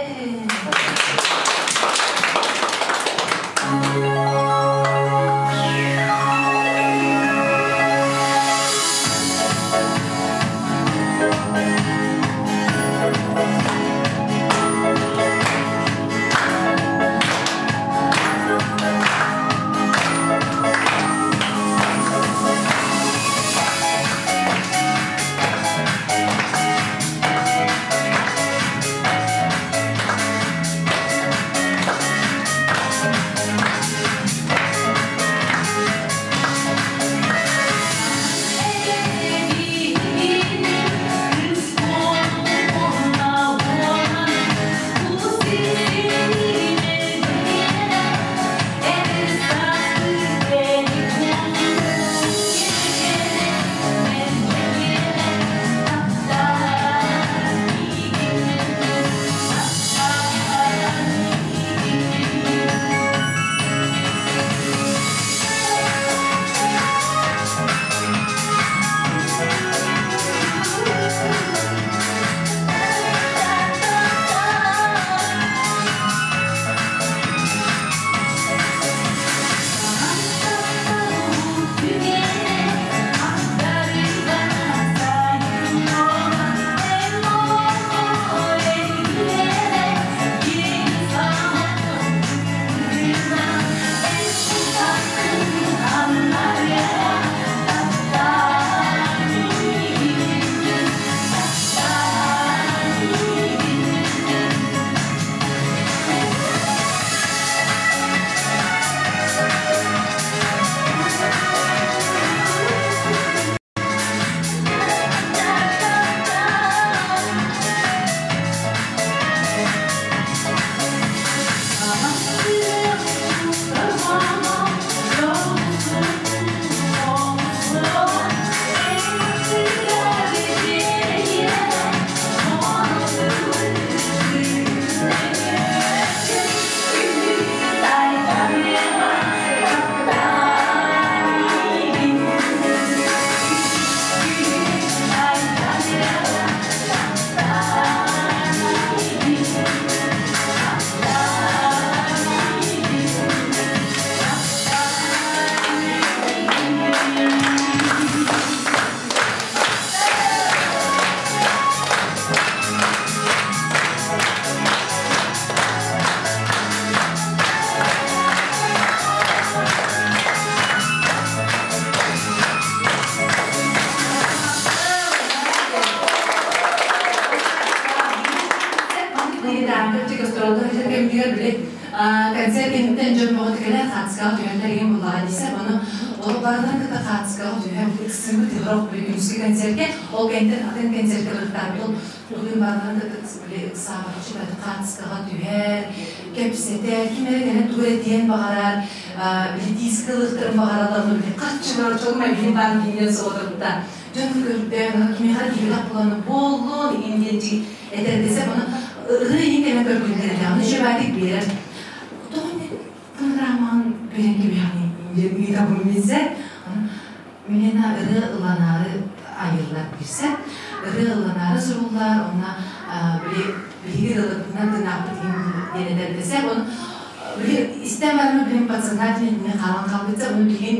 кэмигэр били концерт кэнниттэн дьон бөҕөтө кэлэн хаатыскаҕа түһэллэр игин буллаҕа дии сеп. Ону ол барыларын кытта хаатыскаҕа түһэн ыксыыбыт тыһырох били күнүскү концертке, ол кэнниттэн атын концертке барыктаабыт. Ол бүгүн барыларын кытта били ыксаабатчы хаатыскаҕа түһэр, кэпсэтэр, ким эрэ кэлэн тугу эрэ диэн баҕарар, били диск ылыахтарын баҕараллар, били харчы барар, чолум мобильный банк диэн соҕотурбута. Дьон көрдөөн, кимиэхэ эрэ киирбэтэх буолан буоллун, иҥин диэн этэрдэсэ, ону ырыа иһин кэлэн көргүллэр этэ. Ону үчүгэйдик биэрэр. Тоҕо фонограммаҕын биэрэн кэбиһэҕин диэн ыйытабын билсэ. Милена ырыа ыланаары айыллар билсэ. Ырыа ыланаары суруллар, онно били биһиги ырыаларбытынан тыынаахпыт диэн этэрдэсэ. Ону били истэн баран билим подсознательно хаалан хаалбытса, ону билигин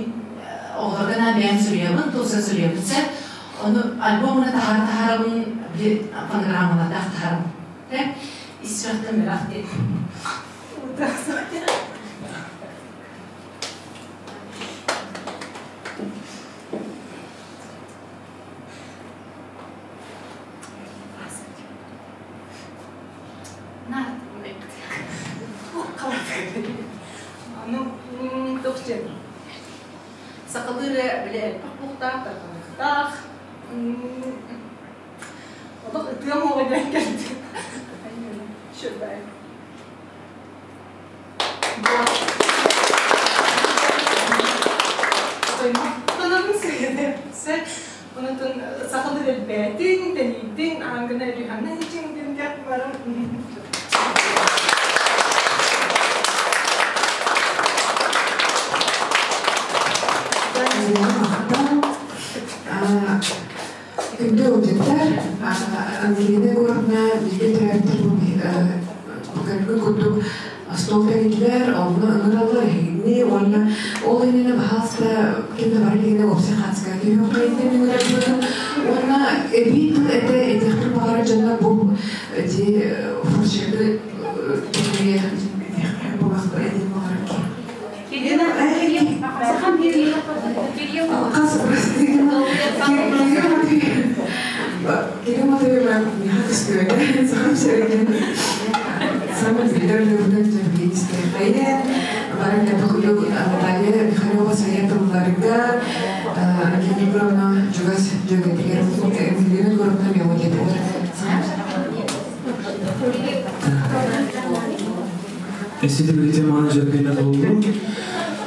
оҕолорго наан бэйэм суруйабын, тулса суруйабын сэ. Ону альбомуна таһаара таһаарабын, били фонограммалардаах таһаарабын. Ис сүрэхтэн мэлэх диэн. Ну, тохчен. Сахалыы били элбэх буохтаах, тарҕаныахтаах. Олох ытыам оҕо диэн кэлдим. Шүрбай. Махтанабын сыһыны. Онутун сахалыы элбээтин, тэнийдин, аангына өрүһаны чиҥдин диэх барым. Күндү ыалдьыттар, Ангелина Егоровна бииргэ төрөөбүттэр көргө курдук остуол тэрийдилэр, онно ыҥыраллар эһигини уонна ол иннинэ баһаалыста ким да бары илигинэ уопсай хаацка түһүөххэйиттэн ыҥырарбытын уонна эбии тыл этэ этиэхпин баҕарар дьоннор бу ити фуршеты Кирилл Матвеевна миэхэ көстүбэтэ, сахам сиригин саҥа билэр үлэбинэн дьэбиэдискэйтэйэн, бары курдук Наталья Михайлова сайа тылларыгар, Ангелина Егоровна чугас дьүөгэтигэр, Ангелина Егоровна мелодиятыгар. Эсити билите мааны жөргенен болду.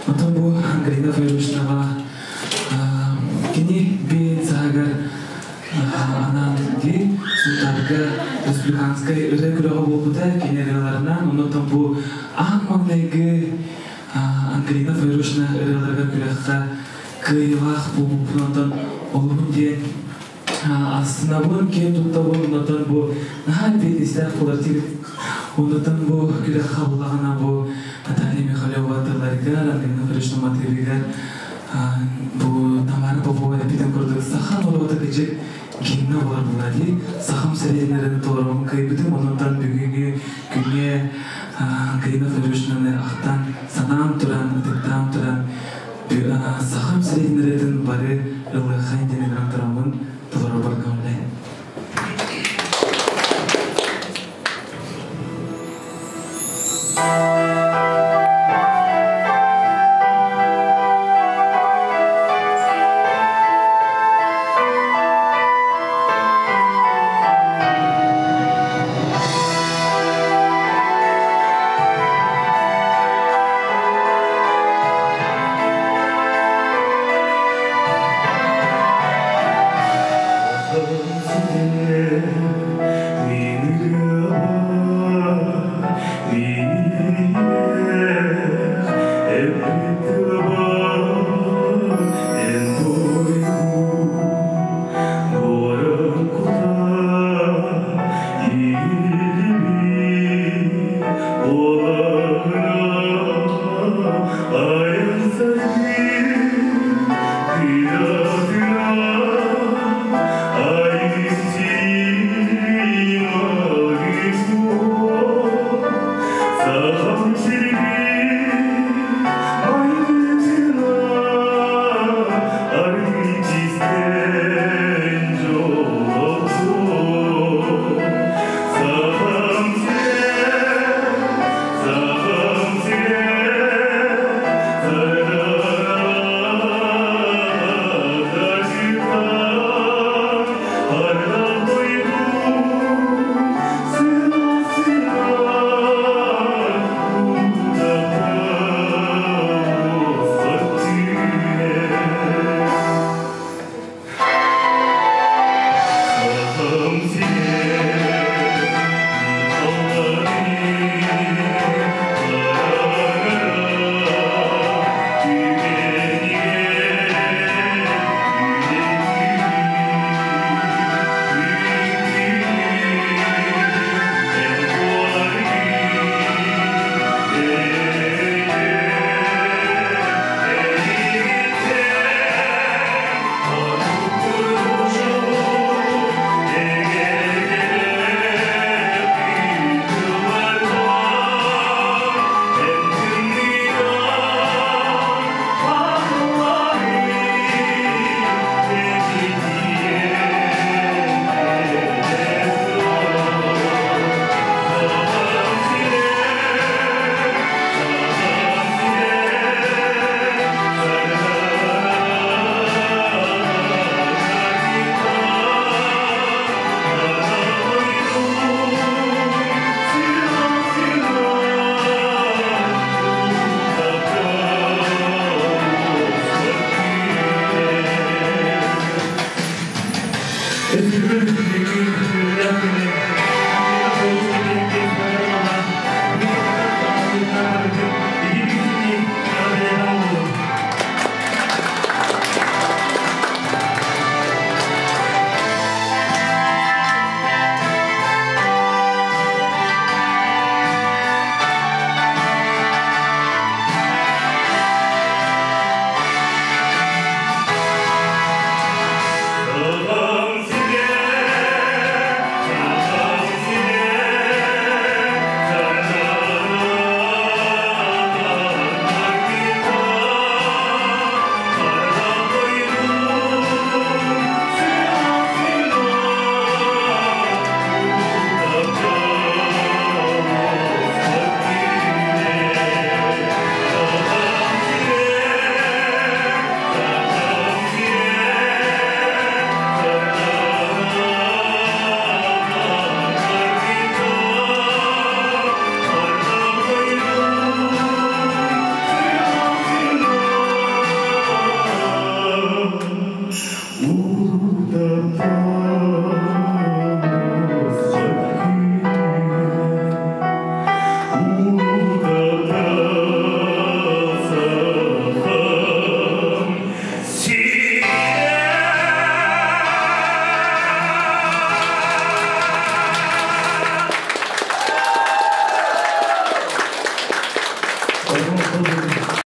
Отон бу Галина Файрушнаға кини би саагар анаан ди Сунтаарга республиканскай ырыа күрэҕэ буолбута кини ырыаларынан, оннуттан бу аан маҥнайгы Ангелина Файрушна ырыаларыгар күрэххэ кыайыылаах буолбуппун онтон олуһун диэн астынабын, киэн туттабын, оннуттан бу наһаа эппиэтинэстээх буолар оннуттан бу күрэххэ буллаҕына бу Наталья Михалева тылларыгар, Ангелина Файрушна матыыбыгар бу Тамара Попова эппитин курдук саха норуота кыдьык гимна буолар буолла дии. Сахам сэрeenнэрин толоруун кыайбытым, оннуттан бүгүҥҥү күҥҥэ Ангелина Файрушнаны ахтан, санаан туран, ытыктаан туран сахам сэрeenнэрин бары ылыаххайын диэн ыҥыран тураммын толорорбор көҥүллээн.